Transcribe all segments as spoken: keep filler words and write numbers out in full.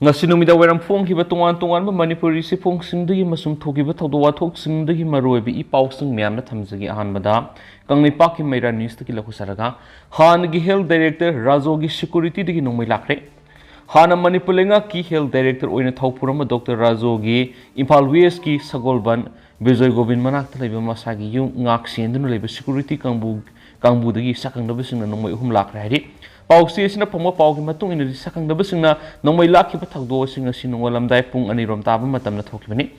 ꯉꯁꯤ ꯅꯨꯃꯤꯗꯥꯡ ꯋꯥꯏꯔꯝ ꯐꯣꯡꯈꯤꯕ ꯇꯣꯉꯥꯟ ꯇꯣꯉꯥꯟꯕ ꯃꯅꯤꯄꯨꯔꯤ ꯆꯦꯐꯣꯡꯁꯤꯡꯗꯒꯤ ꯑꯃꯁꯨꯡ ꯊꯣꯛꯈꯤꯕ ꯊꯧꯗꯣꯛ ꯋꯥꯊꯣꯛꯁꯤꯡꯗꯒꯤ ꯃꯔꯨꯑꯣꯏꯕ ꯏ ꯄꯥꯎꯁꯤꯡ ꯃꯌꯥꯝꯅ ꯊꯝꯖꯒꯦ꯫ ꯑꯍꯥꯟꯕꯗ ꯀꯪꯂꯩꯄꯥꯛꯀꯤ ꯃꯩꯔꯥ ꯅ꯭ꯌꯨꯁꯇꯒꯤ ꯂꯧꯈꯠꯆꯔꯒ, ꯍꯥꯟꯅꯒꯤ ꯍꯦꯜꯊ ꯗꯥꯏꯔꯦꯛꯇꯔ ꯔꯥꯖꯣꯒꯤ ꯁꯦꯀ꯭ꯌꯨꯔꯤꯇꯤꯗꯒꯤ ꯅꯣꯡꯃꯩ ꯂꯥꯛꯈ꯭ꯔꯦ꯫ ꯍꯥꯟꯅ ꯃꯅꯤꯄꯨꯔ ꯂꯩꯉꯥꯛꯀꯤ ꯍꯦꯜꯊ ꯗꯥꯏꯔꯦꯛꯇꯔ ꯑꯣꯏꯅ ꯊꯧ ꯄꯨꯔꯝꯕ ꯗꯣꯛꯇꯔ ꯔꯥꯖꯣꯒꯤ ꯏꯝꯐꯥꯜ ꯋꯦꯁꯀꯤ ꯁꯒꯣꯜꯕꯟ ꯕꯤꯖꯣꯏ ꯒꯣꯕꯤꯟ ꯃꯅꯥꯛꯇ ꯂꯩꯕ ꯃꯁꯥꯒꯤ ꯌꯨꯝ ꯉꯥꯛ ꯁꯦꯟꯗꯨꯅ ꯂꯩꯕ ꯁꯦꯀ꯭ꯌꯨꯔꯤꯇꯤ ꯀꯥꯡꯕꯨ, ꯀꯥꯡꯕꯨꯗꯒꯤ ꯁꯛꯈꯪꯗꯕꯁꯤꯡꯅ ꯅꯣꯡꯃꯩ ꯑꯍꯨꯝ ꯂꯥꯛꯈ꯭ꯔꯦ ꯍꯥꯏꯔꯤ꯫ ꯄꯥꯎꯆꯦ ꯑꯁꯤꯅ ꯐꯪꯕ ꯄꯥꯎꯒꯤ ꯃꯇꯨꯡ ꯏꯟꯅꯗꯤ, ꯁꯛꯈꯪꯗꯕꯁꯤꯡꯅ ꯅꯣꯡꯃꯩ ꯂꯥꯛꯈꯤꯕ ꯊꯧꯗꯣꯛ ꯑꯁꯤ ꯉꯁꯤ ꯅꯣꯡꯉꯥꯜꯂꯝꯗꯥꯏ ꯄꯨꯡ ꯑꯅꯤꯔꯣꯝ ꯇꯥꯕ ꯃꯇꯝꯗ ꯊꯣꯛꯈꯤꯕꯅꯤ꯫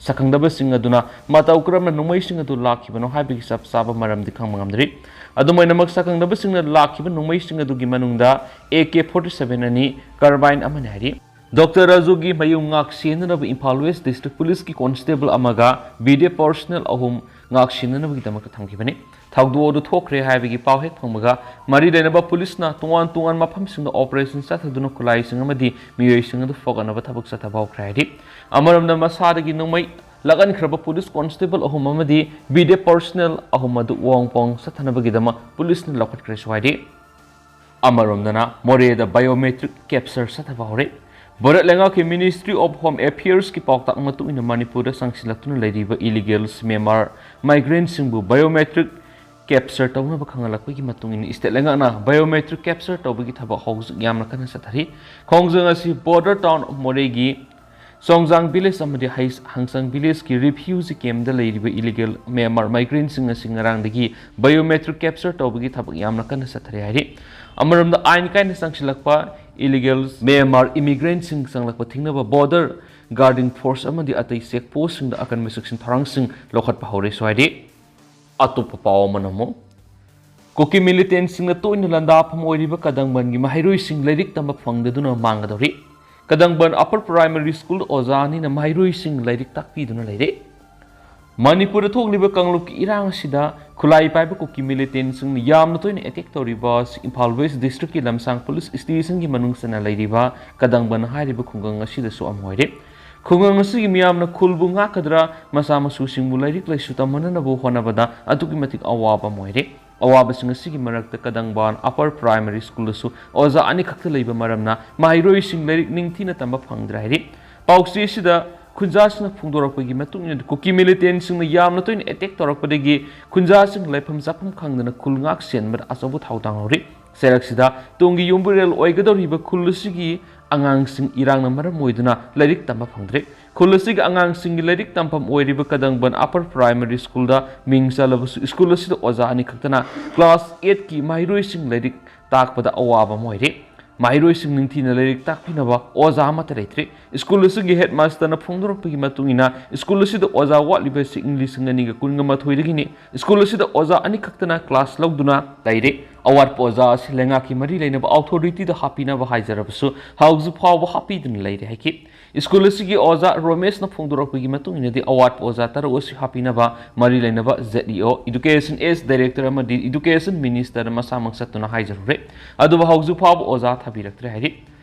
ꯁꯛꯈꯪꯗꯕꯁꯤꯡ ꯑꯗꯨꯅ ꯃꯇꯧ ꯀꯔꯝꯅ ꯅꯣꯡꯃꯩꯁꯤꯡ ꯑꯗꯨ ꯂꯥꯛꯈꯤꯕꯅꯣ ꯍꯥꯏꯕꯒꯤ ꯆꯞ ꯆꯥꯕ ꯃꯔꯝꯗꯤ ꯈꯪꯕ ꯉꯝꯗ꯭ꯔꯤ꯫ ꯑꯗꯨꯝ ꯑꯣꯏꯅꯃꯛ, ꯁꯛꯈꯪꯗꯕꯁꯤꯡꯅ ꯂꯥꯛꯈꯤꯕ ꯅꯣꯡꯃꯩꯁꯤꯡ ꯑꯗꯨꯒꯤ ꯃꯅꯨꯡꯗ ꯑꯦ ꯀꯦ ꯐꯣꯔꯇꯤ ꯁꯚꯦꯟ ꯑꯅꯤ, ꯀꯥꯔꯕꯥꯏꯟ ꯑꯃꯅꯤ ꯍꯥꯏꯔꯤ꯫ ꯗꯣꯛꯇꯔ ꯔꯥꯖꯨꯒꯤ ꯃꯌꯨꯝ ꯉꯥꯛ ꯁꯦꯟꯅꯅꯕ ꯏꯝꯐꯥꯜ ꯋꯦꯁ ꯗꯤꯁꯇ꯭ꯔꯤꯛ ꯄꯨꯂꯤꯁꯀꯤ ꯀꯣꯟꯁꯇꯦꯕꯜ ꯑꯃꯒ ꯕꯤ ꯗꯤ ꯑꯦꯐ ꯄꯔꯁꯅꯦꯜ ꯑꯍꯨꯝ ꯉꯥꯛ ꯁꯦꯟꯅꯅꯕꯒꯤꯗꯃꯛꯇ ꯊꯝꯈꯤꯕꯅꯤ꯫ ꯊꯧꯗꯣꯛ ꯑꯗꯨ ꯊꯣꯛꯈ꯭ꯔꯦ ꯍꯥꯏꯕꯒꯤ ꯄꯥꯎ ꯍꯦꯛ ꯐꯪꯕꯒ, ꯃꯔꯤ ꯂꯩꯅꯕ ꯄꯨꯂꯤꯁꯅ ꯇꯣꯉꯥꯟ ꯇꯣꯉꯥꯟꯕ ꯃꯐꯝꯁꯤꯡꯗ ꯑꯣꯄꯔꯦꯁꯟ ꯆꯠꯊꯗꯨꯅ ꯈꯨꯠꯂꯥꯏꯁꯤꯡ ꯑꯃꯗꯤ ꯃꯤꯑꯣꯏꯁꯤꯡ ꯑꯗꯨ ꯐꯒꯠꯅꯕ ꯊꯕꯛ ꯆꯠꯊꯕ ꯍꯧꯈ꯭ꯔꯦ ꯍꯥꯏꯔꯤ꯫ ꯑꯃꯔꯣꯝꯗ, ꯃꯁꯥꯗꯒꯤ ꯅꯣꯡꯃꯩ ꯂꯥꯛꯍꯟꯈ꯭ꯔꯕ ꯄꯨꯂꯤꯁ ꯀꯣꯟꯁꯇꯦꯕꯜ ꯑꯍꯨꯝ ꯑꯃꯗꯤ ꯕꯤ ꯗꯤ ꯑꯦꯐ ꯄꯔꯁꯅꯦꯜ ꯑꯍꯨꯝ ꯑꯗꯨ ꯋꯥꯡꯄꯣꯡ ꯆꯠꯊꯅꯕꯒꯤꯗꯃꯛ ꯄꯨꯂꯤꯁꯅ ꯂꯧꯈꯠꯈ꯭ꯔꯦꯁꯨ ꯍꯥꯏꯔꯤ꯫ ꯑꯃꯔꯣꯝꯗꯅ, ꯃꯣꯔꯦꯗ ꯕꯥꯏꯑꯣꯃꯦꯇ꯭ꯔꯤꯛ ꯀꯦꯞꯆꯔ ꯆꯠꯊꯕ ꯍꯧꯔꯦ꯫ ꯚꯥꯔꯠ ꯂꯩꯉꯥꯛꯀꯤ ꯃꯤꯅꯤꯁꯇ꯭ꯔꯤ ꯑꯣꯐ ꯍꯣꯝ ꯑꯦꯐꯤꯌꯔꯁꯀꯤ ꯄꯥꯎꯇꯥꯛ ꯃꯇꯨꯡ ꯏꯟꯅ, ꯃꯅꯤꯄꯨꯔꯗ ꯆꯪꯁꯤꯜꯂꯛꯇꯨꯅ ꯂꯩꯔꯤꯕ ꯏꯂꯤꯒꯦꯜꯁ ꯃ꯭ꯌꯥꯟꯃꯥꯔ ꯃꯥꯏꯒ꯭ꯔꯦꯟꯁꯤꯡꯕꯨ ꯕꯥꯏꯑꯣꯃꯦꯇ꯭ꯔꯤꯛ ꯀꯦꯞꯆꯔ ꯇꯧꯅꯕ ꯈꯪꯍꯜꯂꯛꯄꯒꯤ ꯃꯇꯨꯡ ꯏꯟꯅ, ꯏꯁꯇꯦꯠ ꯂꯩꯉꯥꯛꯅ ꯕꯥꯏꯑꯣꯃꯦꯇ꯭ꯔꯤꯛ ꯀꯦꯞꯆꯔ ꯇꯧꯕꯒꯤ ꯊꯕꯛ ꯍꯧꯖꯤꯛ ꯌꯥꯝꯅ ꯀꯟꯅ ꯆꯠꯊꯔꯤ꯫ ꯈꯣꯡꯖꯪ ꯑꯁꯤ ꯕꯣꯔꯗꯔ ꯇꯥꯎꯟ ꯑꯣꯐ ꯃꯣꯔꯦꯒꯤ ꯆꯣꯡꯖꯥꯡ ꯚꯤꯂꯦꯖ ꯑꯃꯗꯤ ꯍꯩꯁ-, ꯍꯪꯁꯪ ꯚꯤꯂꯦꯖꯀꯤ ꯔꯤꯐ꯭ꯌꯨꯖꯤ ꯀꯦꯝꯞꯗ ꯂꯩꯔꯤꯕ ꯏꯂꯤꯒꯦꯜ ꯃ꯭ꯌꯥꯟꯃꯥꯔ ꯃꯥꯏꯒ꯭ꯔꯦꯟꯁꯤꯡ ꯑꯁꯤ ꯉꯔꯥꯡꯗꯒꯤ ꯕꯥꯏꯑꯣꯃꯦꯇ꯭ꯔꯤꯛ ꯀꯦꯞꯆꯔ ꯇꯧꯕꯒꯤ ꯊꯕꯛ ꯌꯥꯝꯅ ꯀꯟꯅ ꯆꯠꯊꯔꯤ ꯍꯥꯏꯔꯤ꯫ ꯑꯃꯔꯣꯝꯗ, ꯑꯥꯏꯟ ꯀꯥꯏꯅ ꯆꯪꯁꯤꯜꯂꯛꯄ ꯏꯂꯤꯒꯦꯜ ꯃ꯭ꯌꯥꯟꯃꯥꯔ ꯏꯃꯤꯒ꯭ꯔꯦꯟꯁꯤꯡ ꯆꯪꯂꯛꯄ ꯊꯤꯡꯅꯕ ꯕꯣꯔꯗꯔ ꯒꯥꯔꯗꯤꯡ ꯐꯣꯔꯁ ꯑꯃꯗꯤ ꯑꯇꯩ ꯆꯦꯛ ꯄꯣꯁꯁꯤꯡꯗ ꯑꯀꯟꯕ ꯆꯦꯛꯁꯤꯟ ꯊꯧꯔꯥꯡꯁꯤꯡ ꯂꯧꯈꯠꯄ ꯍꯧꯔꯦꯁꯨ ꯍꯥꯏꯔꯤ꯫ ꯑꯇꯣꯞꯄ ꯄꯥꯎ ꯑꯃꯅ ꯑꯃꯨꯛ, ꯀꯨꯀꯤ ꯃꯤꯂꯤꯇꯦꯟꯁꯤꯡꯅ ꯇꯣꯏꯅ ꯂꯥꯟꯗꯥꯐꯝ ꯑꯣꯏꯔꯤꯕ ꯀꯗꯪꯕꯟꯒꯤ ꯃꯍꯩꯔꯣꯏꯁꯤꯡ ꯂꯥꯏꯔꯤꯛ ꯇꯝꯕ ꯐꯪꯗꯗꯨꯅ ꯃꯥꯡꯒꯗꯧꯔꯤ꯫ ꯀꯗꯪꯕꯟ ꯑꯄꯔ ꯄ꯭ꯔꯥꯏꯃꯔꯤ ꯁ꯭ꯀꯨꯜ ꯑꯣꯖꯥ ꯑꯅꯤꯅ ꯃꯍꯩꯔꯣꯏꯁꯤꯡ ꯂꯥꯏꯔꯤꯛ ꯇꯥꯛꯄꯤꯗꯨꯅ ꯂꯩꯔꯦ꯫ ꯃꯅꯤꯄꯨꯔꯗ ꯊꯣꯛꯂꯤꯕ ꯀꯥꯡꯂꯨꯞꯀꯤ ꯏꯔꯥꯡ ꯑꯁꯤꯗ ꯈꯨꯠꯂꯥꯏ ꯄꯥꯏꯕ ꯀꯨꯀꯤ ꯃꯤꯂꯤꯇꯦꯟꯁꯤꯡꯅ ꯌꯥꯝꯅ ꯇꯣꯏꯅ ꯑꯦꯇꯦꯛ ꯇꯧꯔꯤꯕ ꯑꯁꯤ ꯏꯝꯐꯥꯜ ꯋꯦꯁ ꯗꯤꯁꯇ꯭ꯔꯤꯛꯀꯤ ꯂꯝꯁꯥꯡ ꯄꯨꯂꯤꯁ ꯁ꯭ꯇꯦꯁꯟꯒꯤ ꯃꯅꯨꯡ ꯆꯟꯅ ꯂꯩꯔꯤꯕ ꯀꯗꯪꯕꯟ ꯍꯥꯏꯔꯤꯕ ꯈꯨꯡꯒꯪ ꯑꯁꯤꯗꯁꯨ ꯑꯃ ꯑꯣꯏꯔꯦ꯫ ꯈꯨꯡꯒꯪ ꯑꯁꯤꯒꯤ ꯃꯤꯌꯥꯝꯅ ꯈꯨꯜꯕꯨ ꯉꯥꯛꯀꯗ꯭ꯔꯥ, ꯃꯆꯥ ꯃꯁꯨꯁꯤꯡꯕꯨ ꯂꯥꯏꯔꯤꯛ ꯂꯥꯏꯁꯨ ꯇꯝꯍꯟꯅꯕ ꯍꯣꯠꯅꯕꯗ ꯑꯗꯨꯛꯀꯤ ꯃꯇꯤꯛ ꯑꯋꯥꯕ ꯑꯃ ꯑꯣꯏꯔꯦ꯫ ꯑꯋꯥꯕꯁꯤꯡ ꯑꯁꯤꯒꯤ ꯃꯔꯛꯇ ꯀꯗꯪꯕꯥꯟ Upper Primary Schoolꯗꯁꯨ ꯑꯣꯖꯥ ꯑꯅꯤꯈꯛꯇ ꯂꯩꯕ ꯃꯔꯝꯅ ꯃꯍꯩꯔꯣꯏꯁꯤꯡ ꯂꯥꯏꯔꯤꯛ ꯅꯤꯡꯊꯤꯅ ꯇꯝꯕ ꯐꯪꯗ꯭ꯔꯦ ꯍꯥꯏꯔꯤ꯫ ꯄꯥꯎꯆꯦ ꯑꯁꯤꯗ ꯈꯨꯟꯖꯥꯁꯤꯡꯅ ꯐꯣꯡꯗꯣꯔꯛꯄꯒꯤ ꯃꯇꯨꯡ ꯏꯟꯅ ꯀꯨꯀꯤ militantꯁꯤꯡꯅ ꯌꯥꯝꯅ ꯇꯣꯏꯅ attack ꯇꯧꯔꯛꯄꯗꯒꯤ ꯈꯨꯟꯖꯥꯁꯤꯡ ꯂꯩꯐꯝ ꯆꯥꯐꯝ ꯈꯪꯗꯅ ꯈꯨꯜ ꯉꯥꯛ ꯁꯦꯟꯕꯗ ꯑꯆꯧꯕ ꯊꯧꯗꯥꯡ ꯂꯧꯔꯤ꯫ ꯆꯩꯔꯛꯁꯤꯗ ꯇꯨꯡꯒꯤ ꯌꯨꯝꯕꯨꯔꯦꯜ ꯑꯣꯏꯒꯗꯧꯔꯤꯕ ꯈꯨꯜ ꯑꯁꯤꯒꯤ ꯑꯉꯥꯡꯁꯤꯡ ꯏꯔꯥꯡꯅ ꯃꯔꯝ ꯑꯣꯏꯗꯨꯅ ꯂꯥꯏꯔꯤꯛ ꯇꯝꯕ ꯐꯪꯗ꯭ꯔꯦ꯫ ꯈꯨꯜ ꯑꯁꯤꯒꯤ ꯑꯉꯥꯡꯁꯤꯡꯒꯤ ꯂꯥꯏꯔꯤꯛ ꯇꯝꯐꯝ ꯑꯣꯏꯔꯤꯕ ꯀꯗꯪꯕꯟ Upper Primary Schoolꯗ ꯃꯤꯡ ꯆꯜꯂꯕꯁꯨ ꯁ꯭ꯀꯨꯜ ꯑꯁꯤꯗ ꯑꯣꯖꯥ ꯑꯅꯤꯈꯛꯇꯅ class eightꯀꯤ ꯃꯍꯩꯔꯣꯏꯁꯤꯡ ꯂꯥꯏꯔꯤꯛ ꯇꯥꯛꯄꯗ ꯑꯋꯥꯕ ꯑꯃ ꯑꯣꯏꯔꯦ꯫ ꯃꯍꯩꯔꯣꯏꯁꯤꯡ ꯅꯤꯡꯊꯤꯅ ꯂꯥꯏꯔꯤꯛ ꯇꯥꯛꯄꯤꯅꯕ ꯑꯣꯖꯥ ꯑꯃꯠꯇ ꯂꯩꯇ꯭ꯔꯦ꯫ ꯁ꯭ꯀꯨꯜ ꯑꯁꯤꯒꯤ headmasterꯅ ꯐꯣꯡꯗꯣꯔꯛꯄꯒꯤ ꯃꯇꯨꯡ ꯏꯟꯅ ꯁ꯭ꯀꯨꯜ ꯑꯁꯤꯗ ꯑꯣꯖꯥ ꯋꯥꯠꯂꯤꯕ ꯑꯁꯤ ꯏꯪ ꯂꯤꯁꯤꯡ ꯑꯅꯤꯒ ꯀꯨꯟꯒ ꯃꯥꯊꯣꯏꯗꯒꯤꯅꯤ꯫ ꯁ꯭ꯀꯨꯜ ꯑꯁꯤꯗ ꯑꯣꯖꯥ ꯑꯅꯤꯈꯛꯇꯅ class ꯂꯧꯗꯨꯅ ꯂꯩꯔꯦ꯫ ꯑꯋꯥꯠꯄ ꯑꯣꯖꯥ ꯑꯁꯤ ꯂꯩꯉꯥꯛꯀꯤ ꯃꯔꯤ ꯂꯩꯅꯕ authorityꯗ ꯍꯥꯞꯄꯤꯅꯕ ꯍꯥꯏꯖꯔꯕꯁꯨ ꯍꯧꯖꯤꯛ ꯐꯥꯎꯕ ꯍꯥꯞꯄꯤꯗꯨꯅ ꯂꯩꯔꯦ ꯍꯥꯏꯈꯤ꯫ ꯁ꯭ꯀꯨꯜ ꯑꯁꯤꯒꯤ ꯑꯣꯖꯥ ꯔꯣꯃꯦꯁꯅ ꯐꯣꯡꯗꯣꯔꯛꯄꯒꯤ ꯃꯇꯨꯡ ꯏꯟꯅꯗꯤ ꯑꯋꯥꯠꯄ ꯑꯣꯖꯥ ꯇꯔꯨꯛ ꯑꯁꯤ ꯍꯥꯞꯄꯤꯅꯕ ꯃꯔꯤ ꯂꯩꯅꯕ Z E O, Education Aid Director ꯑꯃꯗꯤ Education Ministerꯗ ꯃꯁꯥꯃꯛ ꯆꯠꯇꯨꯅ ꯍꯥꯏꯖꯔꯨꯔꯦ꯫ ꯑꯗꯨꯕꯨ ꯍꯧꯖꯤꯛ ꯐꯥꯎꯕ ꯑꯣꯖꯥ ꯊꯥꯕꯤꯔꯛꯇ꯭ꯔꯦ ꯍꯥꯏꯔꯤ꯫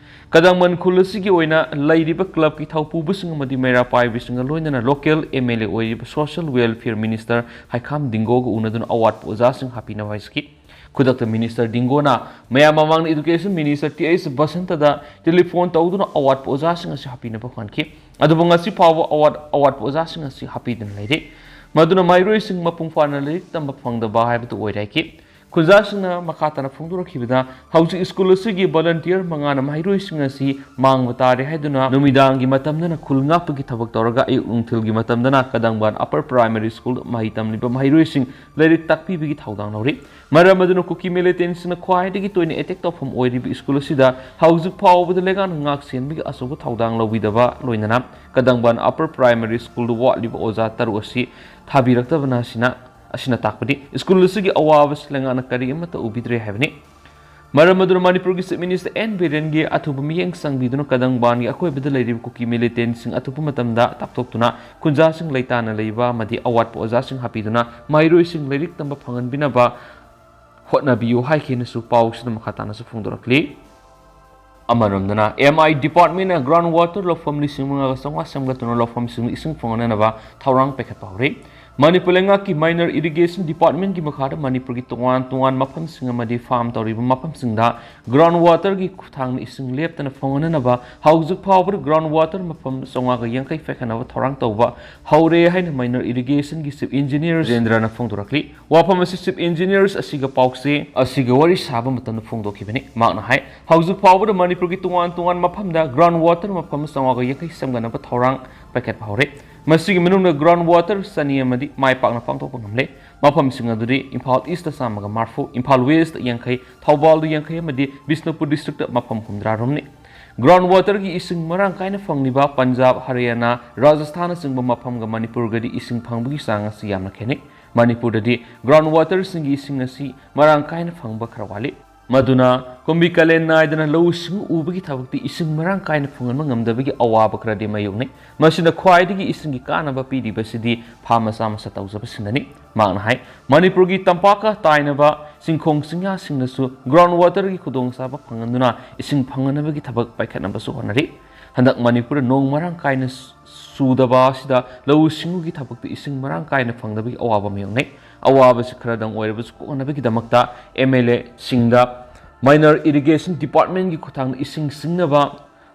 ꯀꯗꯪꯕꯟ ꯈꯨꯜ ꯑꯁꯤꯒꯤ ꯑꯣꯏꯅ ꯂꯩꯔꯤꯕ clubꯀꯤ ꯊꯧꯄꯨꯕꯁꯤꯡ ꯑꯃꯗꯤ ꯃꯩꯔꯥ ꯄꯥꯏꯕꯁꯤꯡꯒ ꯂꯣꯏꯅꯅ local M L A ꯑꯣꯏꯔꯤꯕ Social Welfare Minister ꯍꯩꯈꯥꯝ ꯗꯤꯡꯒꯣꯒ ꯎꯅꯗꯨꯅ ꯑꯋꯥꯠꯄ ꯑꯣꯖꯥꯁꯤꯡ ꯍꯥꯞꯄꯤꯅꯕ ꯍꯥꯏꯖꯈꯤ꯫ ꯈꯨꯗꯛꯇ Minister ꯗꯤꯡꯒꯣꯅ ꯃꯌꯥꯝ ꯃꯃꯥꯡꯗ Education Minister T H ꯕꯁꯟꯇꯗ telephone ꯇꯧꯗꯨꯅ ꯑꯋꯥꯠꯄ ꯑꯣꯖꯥꯁꯤꯡ ꯑꯁꯤ ꯍꯥꯞꯄꯤꯅꯕ ꯍꯣꯠꯅꯈꯤ꯫ ꯑꯗꯨꯕꯨ ꯉꯁꯤ ꯐꯥꯎꯕ ꯑꯋꯥꯠ-, ꯑꯋꯥꯠꯄ ꯑꯣꯖꯥꯁꯤꯡ ꯑꯁꯤ ꯍꯥꯞꯄꯤꯗꯨꯅ ꯂꯩꯔꯤ꯫ ꯃꯗꯨꯅ ꯃꯍꯩꯔꯣꯏꯁꯤꯡ ꯃꯄꯨꯡ ꯐꯥꯅ ꯂꯥꯏꯔꯤꯛ ꯇꯝꯕ ꯐꯪꯗꯕ ꯍꯥꯏꯕꯗꯨ ꯑꯣꯏꯔꯦ ꯍꯥꯏꯈꯤ꯫ ꯈꯨꯟꯖꯥꯁꯤꯡꯅ ꯃꯈꯥ ꯇꯥꯅ ꯐꯣꯡꯗꯣꯔꯛꯈꯤꯕꯗ, ꯍꯧꯖꯤꯛ ꯁ꯭ꯀꯨꯜ ꯑꯁꯤꯒꯤ volunteer ꯃꯉꯥꯅ ꯃꯍꯩꯔꯣꯏꯁꯤꯡ ꯑꯁꯤ ꯃꯥꯡꯕ ꯇꯥꯔꯦ ꯍꯥꯏꯗꯨꯅ ꯅꯨꯃꯤꯗꯥꯡꯒꯤ ꯃꯇꯝꯗꯅ ꯈꯨꯜ ꯉꯥꯛꯄꯒꯤ ꯊꯕꯛ ꯇꯧꯔꯒ ꯑꯌꯨꯛ ꯅꯨꯡꯊꯤꯜꯒꯤ ꯃꯇꯝꯗꯅ ꯀꯗꯪꯕꯥꯟ Upper Primary School ꯃꯍꯩ ꯇꯝꯂꯤꯕ ꯃꯍꯩꯔꯣꯏꯁꯤꯡ ꯂꯥꯏꯔꯤꯛ ꯇꯥꯛꯄꯤꯕꯒꯤ ꯊꯧꯗꯥꯡ ꯂꯧꯔꯤ꯫ ꯃꯔꯝ ꯑꯗꯨꯅ ꯀꯨꯀꯤ militantꯁꯤꯡꯅ ꯈ꯭ꯋꯥꯏꯗꯒꯤ ꯇꯣꯏꯅ attack ꯇꯧꯐꯝ ꯑꯣꯏꯔꯤꯕ ꯁ꯭ꯀꯨꯜ ꯑꯁꯤꯗ ꯍꯧꯖꯤꯛ ꯐꯥꯎꯕꯗ ꯂꯩꯉꯥꯛꯅ ꯉꯥꯛ ꯁꯦꯟꯕꯒꯤ ꯑꯆꯧꯕ ꯊꯧꯗꯥꯡ ꯂꯧꯕꯤꯗꯕ ꯂꯣꯏꯅꯅ ꯀꯗꯪꯕꯥꯟ Upper Primary Schoolꯗ ꯋꯥꯠꯂꯤꯕ ꯑꯣꯖꯥ ꯇꯔꯨꯛ ꯑꯁꯤ ꯊꯥꯕꯤꯔꯛꯇꯕꯅ ꯑꯁꯤꯅ, ꯑꯁꯤꯅ ꯇꯥꯛꯄꯗꯤ ꯁ꯭ꯀꯨꯜ ꯑꯁꯤꯒꯤ ꯑꯋꯥꯕꯁꯤ ꯂꯩꯉꯥꯛꯅ ꯀꯔꯤ ꯑꯃꯠꯇ ꯎꯕꯤꯗ꯭ꯔꯦ ꯍꯥꯏꯕꯅꯤ꯫ ꯃꯔꯝ ꯑꯗꯨꯅ ꯃꯅꯤꯄꯨꯔꯒꯤ Chief Minister N ꯕꯤꯔꯦꯟꯒꯤ ꯑꯊꯨꯕ ꯃꯤꯠꯌꯦꯡ ꯆꯪꯕꯤꯗꯨꯅ ꯀꯗꯪꯕꯥꯟꯒꯤ ꯑꯀꯣꯏꯕꯗ ꯂꯩꯔꯤꯕ ꯀꯨꯀꯤ militantꯁꯤꯡ ꯑꯊꯨꯕ ꯃꯇꯝꯗ ꯇꯥꯛꯊꯣꯛꯇꯨꯅ ꯈꯨꯟꯖꯥꯁꯤꯡ ꯂꯩꯇꯥꯅ ꯂꯩꯕ ꯑꯃꯗꯤ ꯑꯋꯥꯠꯄ ꯑꯣꯖꯥꯁꯤꯡ ꯍꯥꯞꯄꯤꯗꯨꯅ ꯃꯍꯩꯔꯣꯏꯁꯤꯡ ꯂꯥꯏꯔꯤꯛ ꯇꯝꯕ ꯐꯪꯍꯟꯕꯤꯅꯕ ꯍꯣꯠꯅꯕꯤꯌꯨ ꯍꯥꯏꯈꯤꯅꯁꯨ ꯄꯥꯎꯁꯤꯗ ꯃꯈꯥ ꯇꯥꯅꯁꯨ ꯐꯣꯡꯗꯣꯔꯛꯂꯤ꯫ ꯑꯃꯔꯣꯝꯗꯅ M I Departmentꯅ ground water ꯂꯧꯐꯝ ꯂꯤꯁꯤꯡ ꯃꯉꯥꯒ ꯆꯥꯝꯃꯉꯥ ꯁꯦꯝꯒꯠꯇꯨꯅ ꯂꯧꯐꯝꯁꯤꯡ ꯏꯁꯤꯡ ꯐꯪꯍꯟꯅꯅꯕ ꯊꯧꯔꯥꯡ ꯄꯥꯏꯈꯠꯄ ꯍꯧꯔꯦ꯫ ꯃꯅꯤꯄꯨꯔ ꯂꯩꯉꯥꯛꯀꯤ Minor Irrigation Department ꯀꯤ ꯃꯈꯥꯗ ꯃꯅꯤꯄꯨꯔꯒꯤ ꯇꯣꯉꯥꯟ ꯇꯣꯉꯥꯟ ꯃꯐꯝꯁꯤꯡ ꯑꯃꯗꯤ farm ꯇꯧꯔꯤꯕ ꯃꯐꯝꯁꯤꯡꯗ ground water ꯒꯤ ꯈꯨꯠꯊꯥꯡꯗ ꯏꯁꯤꯡ ꯂꯦꯞꯇꯅ ꯐꯪꯍꯟꯅꯅꯕ ꯍꯧꯖꯤꯛ ꯐꯥꯎꯕꯗ ground water ꯃꯐꯝ ꯆꯥꯝꯃꯉꯥꯒ ꯌꯥꯡꯈꯩ ꯄꯥꯏꯈꯠꯅꯕ ꯊꯧꯔꯥꯡ ꯇꯧꯕ ꯍꯧꯔꯦ ꯍꯥꯏꯅ Minor Irrigation ꯒꯤ Chief Engineer ꯔꯥꯖꯦꯟꯗ꯭ꯔꯅ ꯐꯣꯡꯗꯣꯔꯛꯂꯤ꯫ ꯋꯥꯐꯝ ꯑꯁꯤ Chief Engineer ꯑꯁꯤꯒ ꯄꯥꯎꯆꯦ ꯑꯁꯤꯒ ꯋꯥꯔꯤ ꯁꯥꯕ ꯃꯇꯝꯗ ꯐꯣꯡꯗꯣꯛꯈꯤꯕꯅꯤ꯫ ꯃꯍꯥꯛꯅ ꯍꯥꯏ, ꯍꯧꯖꯤꯛ ꯐꯥꯎꯕꯗ ꯃꯅꯤꯄꯨꯔꯒꯤ ꯇꯣꯉꯥꯟ ꯇꯣꯉꯥꯟ ꯃꯐꯝꯗ ground water ꯃꯐꯝ ꯆꯥꯝꯃꯉꯥꯒ ꯌꯥꯡꯈꯩ ꯁꯦꯝꯒꯠꯅꯕ ꯊꯧꯔꯥꯡ ꯄꯥꯏꯈꯠꯄ ꯍꯧꯔꯦ꯫ ꯃꯁꯤꯒꯤ ꯃꯅꯨꯡꯗ ground water ꯆꯅꯤ ꯑꯃꯗꯤ ꯃꯥꯏ ꯄꯥꯛꯅ ꯄꯥꯡꯊꯣꯛꯄ ꯉꯝꯂꯦ꯫ ꯃꯐꯝꯁꯤꯡ ꯑꯗꯨꯗꯤ ꯏꯝꯐꯥꯜ East ꯇ ꯆꯥꯝꯃꯒ ꯃꯔꯤꯐꯨ, ꯏꯝꯐꯥꯜ West ꯇ ꯌꯥꯡꯈꯩ, ꯊꯧꯕꯥꯜꯗ ꯌꯥꯡꯈꯩ ꯑꯃꯗꯤ ꯕꯤꯁꯅꯨꯄꯨꯔ district ꯇ ꯃꯐꯝ ꯍꯨꯝꯗ꯭ꯔꯥ ꯔꯣꯝꯅꯤ꯫ Ground water ꯒꯤ ꯏꯁꯤꯡ ꯃꯔꯥꯡ ꯀꯥꯏꯅ ꯐꯪꯂꯤꯕ ꯄꯟꯖꯥꯕ, ꯍꯔꯤꯌꯥꯅꯥ, ꯔꯥꯖꯁꯊꯥꯟꯅꯆꯤꯡꯕ ꯃꯐꯝꯒ ꯃꯅꯤꯄꯨꯔꯒꯗꯤ ꯏꯁꯤꯡ ꯐꯪꯕꯒꯤ ꯆꯥꯡ ꯑꯁꯤ ꯌꯥꯝꯅ ꯈꯦꯠꯅꯩ꯫ ꯃꯅꯤꯄꯨꯔꯗꯗꯤ ground water ꯁꯤꯡꯒꯤ ꯏꯁꯤꯡ ꯑꯁꯤ ꯃꯔꯥꯡ ꯀꯥꯏꯅ ꯐꯪꯕ ꯈꯔ ꯋꯥꯠꯂꯤ꯫ ꯃꯗꯨꯅ ꯀꯨꯝꯕꯤ ꯀꯥꯂꯦꯟ ꯅꯥꯏꯗꯅ ꯂꯧꯎ ꯁꯤꯡꯎ ꯎꯕꯒꯤ ꯊꯕꯛꯇꯤ ꯏꯁꯤꯡ ꯃꯔꯥꯡ ꯀꯥꯏꯅ ꯐꯪꯍꯟꯕ ꯉꯝꯗꯕꯒꯤ ꯑꯋꯥꯕ ꯈꯔꯗꯤ ꯃꯥꯌꯣꯛꯅꯩ꯫ ꯃꯁꯤꯅ ꯈ꯭ꯋꯥꯏꯗꯒꯤ ꯏꯁꯤꯡꯒꯤ ꯀꯥꯟꯅꯕ ꯄꯤꯔꯤꯕꯁꯤꯗꯤ farm ꯃꯆꯥ ꯃꯆꯥ ꯇꯧꯖꯕꯁꯤꯡꯗꯅꯤ꯫ ꯃꯍꯥꯛꯅ ꯍꯥꯏ, ꯃꯅꯤꯄꯨꯔꯒꯤ ꯇꯝꯄꯥꯛꯀ ꯇꯥꯏꯅꯕ ꯆꯤꯡꯈꯣꯡ ꯆꯤꯡꯌꯥꯁꯤꯡꯗꯁꯨ ground water ꯒꯤ ꯈꯨꯗꯣꯡꯆꯥꯕ ꯐꯪꯍꯟꯗꯨꯅ ꯏꯁꯤꯡ ꯐꯪꯍꯟꯅꯕꯒꯤ ꯊꯕꯛ ꯄꯥꯏꯈꯠꯅꯕꯁꯨ ꯍꯣꯠꯅꯔꯤ꯫ ꯍꯟꯗꯛ ꯃꯅꯤꯄꯨꯔꯗ ꯅꯣꯡ ꯃꯔꯥꯡ ꯀꯥꯏꯅ ꯆꯨꯗꯕ ꯑꯁꯤꯗ ꯂꯧꯎ ꯁꯤꯡꯎꯒꯤ ꯊꯕꯛꯇ ꯏꯁꯤꯡ ꯃꯔꯥꯡ ꯀꯥꯏꯅ ꯐꯪꯗꯕꯒꯤ ꯑꯋꯥꯕ ꯃꯥꯌꯣꯛꯅꯩ꯫ ꯑꯋꯥꯕꯁꯤ ꯈꯔꯗꯪ ꯑꯣꯏꯔꯕꯁꯨ ꯀꯣꯛꯅꯅꯕꯒꯤꯗꯃꯛꯇ M L A ꯁꯤꯡꯗ Minor Irrigation Department ꯀꯤ ꯈꯨꯠꯊꯥꯡꯗ ꯏꯁꯤꯡ ꯁꯤꯡꯅꯕ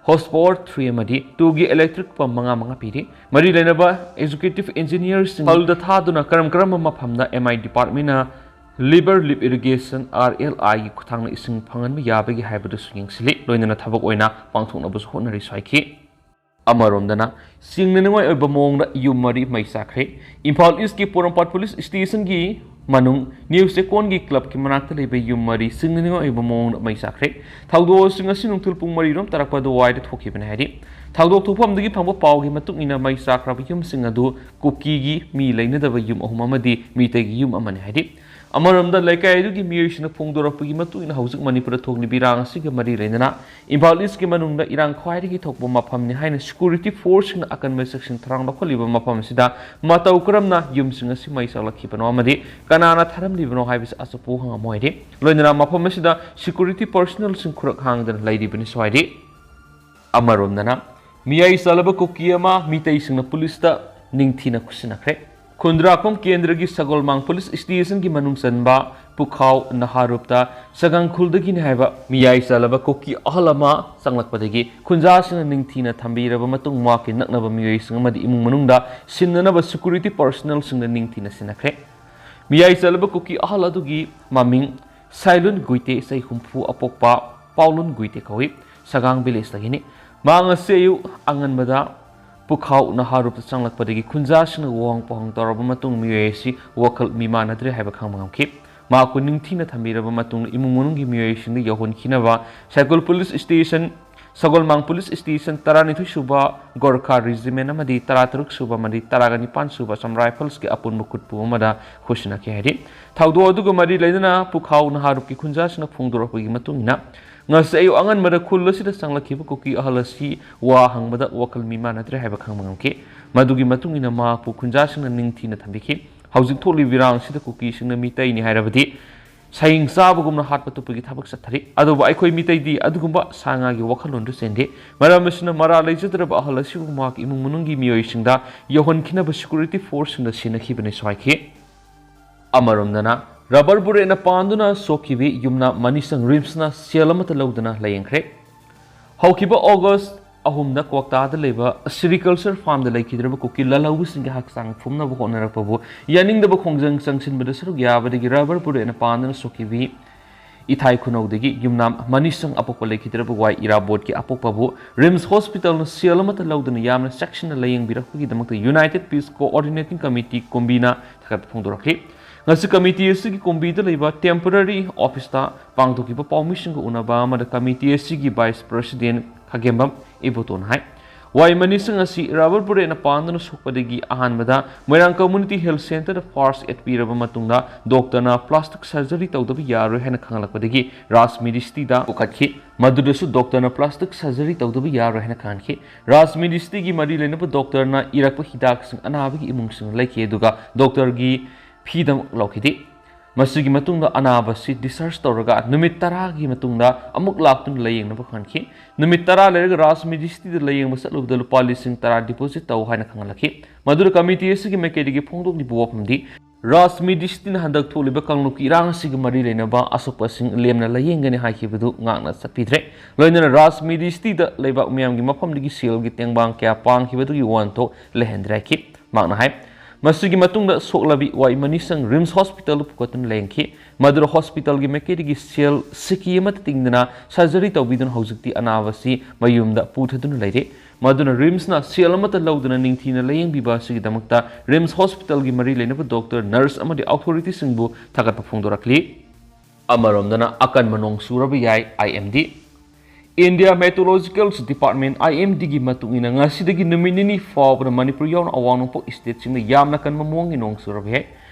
horse power three ꯑꯃꯗꯤ two ꯒꯤ electric pump ꯃꯉꯥ ꯃꯉꯥ ꯄꯤꯔꯤ꯫ ꯃꯔꯤ ꯂꯩꯅꯕ executive engineer ꯁꯤꯡ ꯐꯜꯗ ꯊꯥꯗꯨꯅ ꯀꯔꯝ ꯀꯔꯝꯕ ꯃꯐꯝꯗ M I department ꯅ River Lift Irrigation, R L I ꯒꯤ ꯈꯨꯠꯊꯥꯡꯗ ꯏꯁꯤꯡ ꯐꯪꯍꯟꯕ ꯌꯥꯕꯒꯦ ꯍꯥꯏꯕꯗꯨꯁꯨ ꯌꯦꯡꯁꯤꯜꯂꯤ꯫ ꯂꯣꯏꯅꯅ ꯊꯕꯛ ꯑꯣꯏꯅ ꯄꯥꯡꯊꯣꯛꯅꯕꯁꯨ ꯍꯣꯠꯅꯔꯤꯁꯨ ꯍꯥꯏꯈꯤ꯫ ꯑꯃꯔꯣꯝꯗꯅ, ꯆꯤꯡꯅꯅꯤꯡꯉꯥꯏ ꯑꯣꯏꯕ ꯃꯑꯣꯡꯗ ꯌꯨꯝ ꯃꯔꯤ ꯃꯩ ꯆꯥꯛꯈ꯭ꯔꯦ꯫ ꯏꯝꯐꯥꯜ East ꯀꯤ ꯄꯣꯔꯣꯝꯄꯥꯠ police station ꯒꯤ ꯃꯅꯨꯡ New Chekon ꯒꯤ club ꯀꯤ ꯃꯅꯥꯛꯇ ꯂꯩꯕ ꯌꯨꯝ ꯃꯔꯤ ꯆꯤꯡꯅꯅꯤꯡꯉꯥꯏ ꯑꯣꯏꯕ ꯃꯑꯣꯡꯗ ꯃꯩ ꯆꯥꯛꯈ꯭ꯔꯦ꯫ ꯊꯧꯗꯣꯛ ꯑꯁꯤ ꯉꯁꯤ ꯅꯨꯡꯊꯤꯜ ꯄꯨꯡ ꯃꯔꯤ ꯔꯣꯝ ꯇꯥꯔꯛꯄ ꯑꯗꯨꯋꯥꯏꯗ ꯊꯣꯛꯈꯤꯕꯅꯤ ꯍꯥꯏꯔꯤ꯫ ꯊꯧꯗꯣꯛ ꯊꯣꯛꯐꯝꯗꯒꯤ ꯐꯪꯕ ꯄꯥꯎꯒꯤ ꯃꯇꯨꯡ ꯏꯟꯅ, ꯃꯩ ꯆꯥꯛꯈ꯭ꯔꯕ ꯌꯨꯝꯁꯤꯡ ꯑꯗꯨ ꯀꯨꯀꯤꯒꯤ ꯃꯤ ꯂꯩꯅꯗꯕ ꯌꯨꯝ ꯑꯍꯨꯝ ꯑꯃꯗꯤ ꯃꯤꯇꯩꯒꯤ ꯌꯨꯝ ꯑꯃꯅꯤ ꯍꯥꯏꯔꯤ꯫ ꯑꯃꯔꯣꯝꯗ, ꯂꯩꯀꯥꯏ ꯑꯗꯨꯒꯤ ꯃꯤꯑꯣꯏꯁꯤꯡꯅ ꯐꯣꯡꯗꯣꯔꯛꯄꯒꯤ ꯃꯇꯨꯡ ꯏꯟꯅ, ꯍꯧꯖꯤꯛ ꯃꯅꯤꯄꯨꯔꯗ ꯊꯣꯛꯂꯤꯕ ꯏꯔꯥꯡ ꯑꯁꯤꯒ ꯃꯔꯤ ꯂꯩꯅꯅ ꯏꯝꯐꯥꯜ East ꯀꯤ ꯃꯅꯨꯡꯗ ꯏꯔꯥꯡ ꯈ꯭ꯋꯥꯏꯗꯒꯤ ꯊꯣꯛꯄ ꯃꯐꯝꯅꯤ ꯍꯥꯏꯅ security force ꯁꯤꯡꯅ ꯑꯀꯟꯕ ꯆꯦꯛꯁꯤꯟ ꯊꯧꯔꯥꯡ ꯂꯧꯈꯠꯂꯤꯕ ꯃꯐꯝ ꯑꯁꯤꯗ ꯃꯇꯧ ꯀꯔꯝꯅ ꯌꯨꯝꯁꯤꯡ ꯑꯁꯤ ꯃꯩ ꯆꯥꯛꯂꯛꯈꯤꯕꯅꯣ ꯑꯃꯗꯤ ꯀꯅꯥꯅ ꯊꯥꯔꯝꯂꯤꯕꯅꯣ ꯍꯥꯏꯕꯁꯤ ꯑꯆꯨꯞꯄ ꯈꯪꯉꯝꯃꯣꯏꯔꯤ꯫ ꯂꯣꯏꯅꯅ ꯃꯐꯝ ꯑꯁꯤꯗ security personnel ꯁꯤꯡ ꯈꯨꯔꯛ ꯍꯥꯡꯗꯅ ꯂꯩꯔꯤꯕꯅꯤ ꯁ꯭ꯋꯥꯏꯗꯤ꯫ ꯑꯃꯔꯣꯝꯗꯅ, ꯃꯤꯌꯥꯏ ꯆꯥꯂꯕ ꯀꯨꯀꯤ ꯑꯃ ꯃꯤꯇꯩꯁꯤꯡꯅ police ꯇ ꯅꯤꯡꯊꯤꯅ ꯈꯨꯠꯁꯤꯟꯅꯈ꯭ꯔꯦ꯫ ꯈꯨꯟꯗ꯭ꯔꯥꯛꯄꯝ ꯀꯦꯟꯗ꯭ꯔꯒꯤ ꯁꯒꯣꯜꯃꯥꯡ ꯄꯨꯂꯤꯁ ꯁ꯭ꯇꯦꯁꯟꯒꯤ ꯃꯅꯨꯡ ꯆꯟꯕ ꯄꯨꯈꯥꯎ ꯅꯍꯥꯔꯨꯞꯇ ꯁꯒꯥꯡ ꯈꯨꯜꯗꯒꯤꯅꯤ ꯍꯥꯏꯕ ꯃꯤꯌꯥꯏ ꯆꯜꯂꯕ ꯀꯨꯀꯤ ꯑꯍꯜ ꯑꯃ ꯆꯪꯂꯛꯄꯗꯒꯤ ꯈꯨꯟꯖꯥꯁꯤꯡꯅ ꯅꯤꯡꯊꯤꯅ ꯊꯝꯕꯤꯔꯕ ꯃꯇꯨꯡ ꯃꯍꯥꯛꯀꯤ ꯅꯛꯅꯕ ꯃꯤꯑꯣꯏꯁꯤꯡ ꯑꯃꯗꯤ ꯏꯃꯨꯡ ꯃꯅꯨꯡꯗ ꯁꯤꯟꯅꯅꯕ security personnelꯁꯤꯡꯅ ꯅꯤꯡꯊꯤꯅ ꯁꯤꯟꯅꯈ꯭ꯔꯦ꯫ ꯃꯤꯌꯥꯏ ꯆꯜꯂꯕ ꯀꯨꯀꯤ ꯑꯍꯜ ꯑꯗꯨꯒꯤ ꯃꯃꯤꯡ ꯁꯥꯏꯂꯨꯟ ꯒꯨꯏꯇꯦ, ꯆꯍꯤ ꯍꯨꯝꯐꯨ ꯑꯄꯣꯛꯄ ꯄꯥꯎꯂꯨꯟ ꯒꯨꯏꯇꯦ ꯀꯧꯏ꯫ ꯁꯒꯥꯡ ꯚꯤꯂꯦꯖꯇꯒꯤꯅꯤ꯫ ꯃꯍꯥꯛ ꯉꯁꯤ ꯑꯌꯨꯛ ꯑꯉꯟꯕꯗ ꯄꯨꯈꯥꯎ ꯅꯍꯥꯔꯨꯞꯇ ꯆꯪꯂꯛꯄꯗꯒꯤ ꯈꯨꯟꯖꯥꯁꯤꯡꯅ ꯋꯥꯍꯪ ꯄꯥꯎꯍꯪ ꯇꯧꯔꯕ ꯃꯇꯨꯡ ꯃꯤꯑꯣꯏ ꯑꯁꯤ ꯋꯥꯈꯜ ꯃꯤꯃꯥꯟꯅꯗ꯭ꯔꯦ ꯍꯥꯏꯕ ꯈꯪꯕ ꯉꯝꯈꯤ꯫ ꯃꯍꯥꯛꯄꯨ ꯅꯤꯡꯊꯤꯅ ꯊꯝꯕꯤꯔꯕ ꯃꯇꯨꯡꯗ ꯏꯃꯨꯡ ꯃꯅꯨꯡꯒꯤ ꯃꯤꯑꯣꯏꯁꯤꯡꯗ ꯌꯧꯍꯟꯈꯤꯅꯕ ꯁꯥꯏꯀꯨꯜ ꯄꯨꯂꯤꯁ ꯁ꯭ꯇꯦꯁꯟ, ꯁꯒꯣꯜꯃꯥꯡ ꯄꯨꯂꯤꯁ ꯁ꯭ꯇꯦꯁꯟ ꯇꯔꯥꯅꯤꯊꯣꯏ ꯁꯨꯕ ꯒꯣꯔꯈꯥ ꯔꯦꯖꯤꯃꯦꯟ ꯑꯃꯗꯤ ꯇꯔꯥꯇꯔꯨꯛ ꯁꯨꯕ ꯑꯃꯗꯤ ꯇꯔꯥꯒ ꯅꯤꯄꯥꯟ ꯁꯨꯕ ꯑꯁꯥꯝ ꯔꯥꯏꯐꯜꯁꯀꯤ ꯑꯄꯨꯟꯕ ꯈꯨꯠꯄꯨ ꯑꯃꯗ ꯈꯨꯠꯁꯤꯟꯅꯈꯤ ꯍꯥꯏꯔꯤ꯫ ꯊꯧꯗꯣꯛ ꯑꯗꯨꯒ ꯃꯔꯤ ꯂꯩꯅꯅ ꯄꯨꯈꯥꯎ ꯅꯍꯥꯔꯨꯞꯀꯤ ꯈꯨꯟꯖꯥꯁꯤꯡꯅ ꯐꯣꯡꯗꯣꯔꯛꯄꯒꯤ ꯃꯇꯨꯡ ꯏꯟꯅ, ꯉꯁꯤ ꯑꯌꯨꯛ ꯑꯉꯟꯕꯗ ꯈꯨꯜ ꯑꯁꯤꯗ ꯆꯪꯂꯛꯈꯤꯕ ꯀꯨꯀꯤ ꯑꯍꯜ ꯑꯁꯤ ꯋꯥ ꯍꯪꯕꯗ ꯋꯥꯈꯜ ꯃꯤꯃꯥꯟꯅꯗ꯭ꯔꯦ ꯍꯥꯏꯕ ꯈꯪꯕ ꯉꯝꯈꯤ꯫ ꯃꯗꯨꯒꯤ ꯃꯇꯨꯡ ꯏꯟꯅ ꯃꯍꯥꯛꯄꯨ ꯈꯨꯟꯖꯥꯁꯤꯡꯅ ꯅꯤꯡꯊꯤꯅ ꯊꯝꯕꯤꯈꯤ꯫ ꯍꯧꯖꯤꯛ ꯊꯣꯛꯂꯤꯕ ꯏꯔꯥꯡ ꯑꯁꯤꯗ ꯀꯨꯀꯤꯁꯤꯡꯅ ꯃꯤꯇꯩꯅꯤ ꯍꯥꯏꯔꯕꯗꯤ ꯁꯌꯦꯡ ꯆꯥꯕꯒꯨꯝꯅ ꯍꯥꯠꯄ ꯇꯨꯞꯄꯒꯤ ꯊꯕꯛ ꯆꯠꯊꯔꯤ꯫ ꯑꯗꯨꯕꯨ ꯑꯩꯈꯣꯏ ꯃꯤꯇꯩꯗꯤ ꯑꯗꯨꯒꯨꯝꯕ ꯁꯥ ꯉꯥꯒꯤ ꯋꯥꯈꯜꯂꯣꯟꯗꯨ ꯆꯦꯟꯗꯦ꯫ ꯃꯔꯝ ꯑꯁꯤꯅ ꯃꯔꯥ ꯂꯩꯖꯗ꯭ꯔꯕ ꯑꯍꯜ ꯑꯁꯤꯕꯨ ꯃꯍꯥꯛꯀꯤ ꯏꯃꯨꯡ ꯃꯅꯨꯡꯒꯤ ꯃꯤꯑꯣꯏꯁꯤꯡꯗ ꯌꯧꯍꯟꯈꯤꯅꯕ security forceꯁꯤꯡꯗ ꯁꯤꯟꯅꯈꯤꯕꯅꯤ ꯍꯥꯏꯈꯤ꯫ ꯑꯃꯔꯣꯝꯗꯅ, rubber bulletꯅ ꯄꯥꯟꯗꯨꯅ ꯁꯣꯛꯈꯤꯕꯤ ꯌꯨꯝꯅꯥꯝ ꯃꯅꯤꯁꯪ ꯔꯤꯝꯁꯅ ꯁꯦꯜ ꯑꯃꯠꯇ ꯂꯧꯗꯅ ꯂꯥꯌꯦꯡꯈ꯭ꯔꯦ꯫ ꯍꯧꯈꯤꯕ ꯑꯣꯒꯁ ꯑꯍꯨꯝꯗ ꯀ꯭ꯋꯥꯛꯇꯥꯗ ꯂꯩꯕ sericulture farmꯗ ꯂꯩꯈꯤꯗ꯭ꯔꯕ ꯀꯨꯀꯤ ꯂꯜꯍꯧꯕꯁꯤꯡꯒꯤ ꯍꯛꯆꯥꯡ ꯐꯨꯝꯅꯕ ꯍꯣꯠꯅꯔꯛꯄꯕꯨ ꯌꯥꯅꯤꯡꯗꯕ ꯈꯣꯡꯖꯪ ꯆꯪꯁꯤꯟꯕꯗ ꯁꯔꯨꯛ ꯌꯥꯕꯗꯒꯤ rubber bulletꯅ ꯄꯥꯟꯗꯨꯅ ꯁꯣꯛꯈꯤꯕꯤ ꯏꯊꯥꯏ ꯈꯨꯅꯧꯗꯒꯤ ꯌꯨꯝꯅꯥꯝ ꯃꯅꯤꯁꯪ ꯑꯄꯣꯛꯄ ꯂꯩꯈꯤꯗ꯭ꯔꯕ ꯋꯥꯏ ꯏꯔꯥꯕꯣꯠꯀꯤ ꯑꯄꯣꯛꯄꯕꯨ ꯔꯤꯝꯁ ꯍꯣꯁꯄꯤꯇꯥꯜꯅ ꯁꯦꯜ ꯑꯃꯠꯇ ꯂꯧꯗꯅ ꯌꯥꯝꯅ ꯆꯦꯛꯁꯤꯟꯅ ꯂꯥꯌꯦꯡꯕꯤꯔꯛꯄꯒꯤꯗꯃꯛꯇ United Peace Coordinating Committee ꯀꯨꯝꯕꯤꯅ ꯊꯥꯒꯠꯄ ꯐꯣꯡꯗꯣꯔꯛꯈꯤ꯫ ꯉꯁꯤ ꯀꯃꯤꯇꯤ ꯑꯁꯤꯒꯤ ꯀꯨꯝꯕꯤꯗ ꯂꯩꯕ temporary officeꯇ ꯄꯥꯡꯊꯣꯛꯈꯤꯕ ꯄꯥꯎꯃꯤꯁꯤꯡꯒ ꯎꯅꯕ ꯑꯃꯗ ꯀꯃꯤꯇꯤ ꯑꯁꯤꯒꯤ vice president ꯈꯥꯒꯦꯝꯕꯝ ꯏꯕꯣꯇꯣꯟ ꯍꯥꯏ꯫ ꯋꯥꯏ ꯃꯅꯤꯁꯪ ꯑꯁꯤ rubber bulletꯅ ꯄꯥꯟꯗꯨꯅ ꯁꯣꯛꯄꯗꯒꯤ ꯑꯍꯥꯟꯕꯗ ꯃꯣꯏꯔꯥꯡ community health centreꯗ first aid ꯄꯤꯔꯕ ꯃꯇꯨꯡꯗ doctorꯅ plastic surgery ꯇꯧꯗꯕ ꯌꯥꯔꯣꯏ ꯍꯥꯏꯅ ꯈꯪꯍꯜꯂꯛꯄꯗꯒꯤ ꯔꯥꯖ ꯃꯤꯅꯤꯁꯇ꯭ꯔꯤꯗ ꯄꯨꯈꯠꯈꯤ꯫ ꯃꯗꯨꯗꯁꯨ doctorꯅ plastic surgery ꯇꯧꯗꯕ ꯌꯥꯔꯣꯏ ꯍꯥꯏꯅ ꯈꯪꯍꯟꯈꯤ꯫ ꯔꯥꯖ ꯃꯤꯅꯤꯁꯇ꯭ꯔꯤꯒꯤ ꯃꯔꯤ ꯂꯩꯅꯕ doctorꯅ ꯏꯔꯛꯄ ꯍꯤꯗꯥꯛꯁꯤꯡ ꯑꯅꯥꯕꯒꯤ ꯏꯃꯨꯡꯁꯤꯡꯅ ꯂꯩꯈꯤ, ꯑꯗꯨꯒ doctorꯒꯤ ꯐꯤꯗꯃꯛ ꯂꯧꯈꯤꯗꯦ꯫ ꯃꯁꯤꯒꯤ ꯃꯇꯨꯡꯗ ꯑꯅꯥꯕꯁꯤ discharge ꯇꯧꯔꯒ ꯅꯨꯃꯤꯠ ꯇꯔꯥꯒꯤ ꯃꯇꯨꯡꯗ ꯑꯃꯨꯛ ꯂꯥꯛꯇꯨꯅ ꯂꯥꯌꯦꯡꯅꯕ ꯈꯪꯍꯟꯈꯤ꯫ ꯅꯨꯃꯤꯠ ꯇꯔꯥ ꯂꯩꯔꯒ ꯔꯥꯖ ꯃꯦꯗꯤꯁꯤꯇꯤꯗ ꯂꯥꯌꯦꯡꯕ ꯆꯠꯂꯨꯕꯗ ꯂꯨꯄꯥ ꯂꯤꯁꯤꯡ ꯇꯔꯥ deposit ꯇꯧ ꯍꯥꯏꯅ ꯈꯪꯍꯜꯂꯛꯈꯤ꯫ ꯃꯗꯨꯗ committee ꯑꯁꯤꯒꯤ ꯃꯥꯏꯀꯩꯗꯒꯤ ꯐꯣꯡꯗꯣꯛꯂꯤꯕ ꯋꯥꯐꯝꯗꯤ, ꯔꯥꯖ ꯃꯦꯗꯤꯁꯤꯇꯤꯅ ꯍꯟꯗꯛ ꯊꯣꯛꯂꯤꯕ ꯀꯥꯡꯂꯨꯞꯀꯤ ꯏꯔꯥꯡ ꯑꯁꯤꯒꯤ ꯃꯔꯤ ꯂꯩꯅꯕ ꯑꯁꯣꯛꯄꯁꯤꯡ ꯂꯦꯝꯅ ꯂꯥꯌꯦꯡꯒꯅꯤ ꯍꯥꯏꯈꯤꯕꯗꯨ ꯉꯥꯛꯅ ꯆꯠꯄꯤꯗ꯭ꯔꯦ꯫ ꯂꯣꯏꯅꯅ ꯔꯥꯖ ꯃꯦꯗꯤꯁꯤꯇꯤꯗ ꯂꯩꯕꯥꯛ ꯃꯤꯌꯥꯝꯒꯤ ꯃꯐꯝꯗꯒꯤ ꯁꯦꯜꯒꯤ ꯇꯦꯡꯕꯥꯡ ꯀꯌꯥ ꯄꯥꯡꯈꯤꯕꯗꯨꯒꯤ ꯋꯥꯍꯟꯊꯣꯛ ꯂꯩꯍꯟꯗ꯭ꯔꯦ ꯍꯥꯏꯈꯤ꯫ ꯃꯍꯥꯛꯅ ꯍꯥꯏ, ꯃꯁꯤꯒꯤ ꯃꯇꯨꯡꯗ ꯁꯣꯛꯂꯕꯤ ꯋꯥꯏ ꯃꯅꯤꯁꯪ ꯔꯤꯝꯁ ꯍꯣꯁꯄꯤꯇꯥꯜꯗ ꯄꯨꯈꯠꯇꯨꯅ ꯂꯥꯌꯦꯡꯈꯤ꯫ ꯃꯗꯨꯗ ꯍꯣꯁꯄꯤꯇꯥꯜꯒꯤ ꯃꯥꯏꯀꯩꯗꯒꯤ ꯁꯦꯜ ꯁꯤꯀꯤ ꯑꯃꯠꯇ ꯇꯤꯡꯗꯅ surgery ꯇꯧꯕꯤꯗꯨꯅ ꯍꯧꯖꯤꯛꯇꯤ ꯑꯅꯥꯕꯁꯤ ꯃꯌꯨꯝꯗ ꯄꯨꯊꯗꯨꯅ ꯂꯩꯔꯦ꯫ ꯃꯗꯨꯅ ꯔꯤꯝꯁꯅ ꯁꯦꯜ ꯑꯃꯠꯇ ꯂꯧꯗꯅ ꯅꯤꯡꯊꯤꯅ ꯂꯥꯌꯦꯡꯕꯤꯕ ꯑꯁꯤꯒꯤꯗꯃꯛꯇ ꯔꯤꯝꯁ ꯍꯣꯁꯄꯤꯇꯥꯜꯒꯤ ꯃꯔꯤ ꯂꯩꯅꯕ ꯗꯣꯛꯇꯔ, ꯅꯔꯁ ꯑꯃꯗꯤ ꯑꯣꯊꯣꯔꯤꯇꯤꯁꯤꯡꯕꯨ ꯊꯥꯒꯠꯄ ꯐꯣꯡꯗꯣꯔꯛꯂꯤ꯫ ꯑꯃꯔꯣꯝꯗꯅ ꯑꯀꯟꯕ ꯅꯣꯡ ꯆꯨꯔꯕ ꯌꯥꯏ, I M D. India Meteorological Department, I M D ꯒꯤ ꯃꯇꯨꯡ ꯏꯟꯅ ꯉꯁꯤꯗꯒꯤ ꯅꯨꯃꯤꯠ ꯅꯤꯅꯤ ꯐꯥꯎꯕꯗ ꯃꯅꯤꯄꯨꯔ ꯌꯥꯎꯅ ꯑꯋꯥꯡ ꯅꯣꯡꯄꯣꯛ ꯁ꯭ꯇꯦꯠꯁꯤꯡꯗ ꯌꯥꯝꯅ ꯀꯟꯕ ꯃꯑꯣꯡꯒꯤ ꯅꯣꯡ ꯆꯨꯔꯕ ꯌꯥꯏ꯫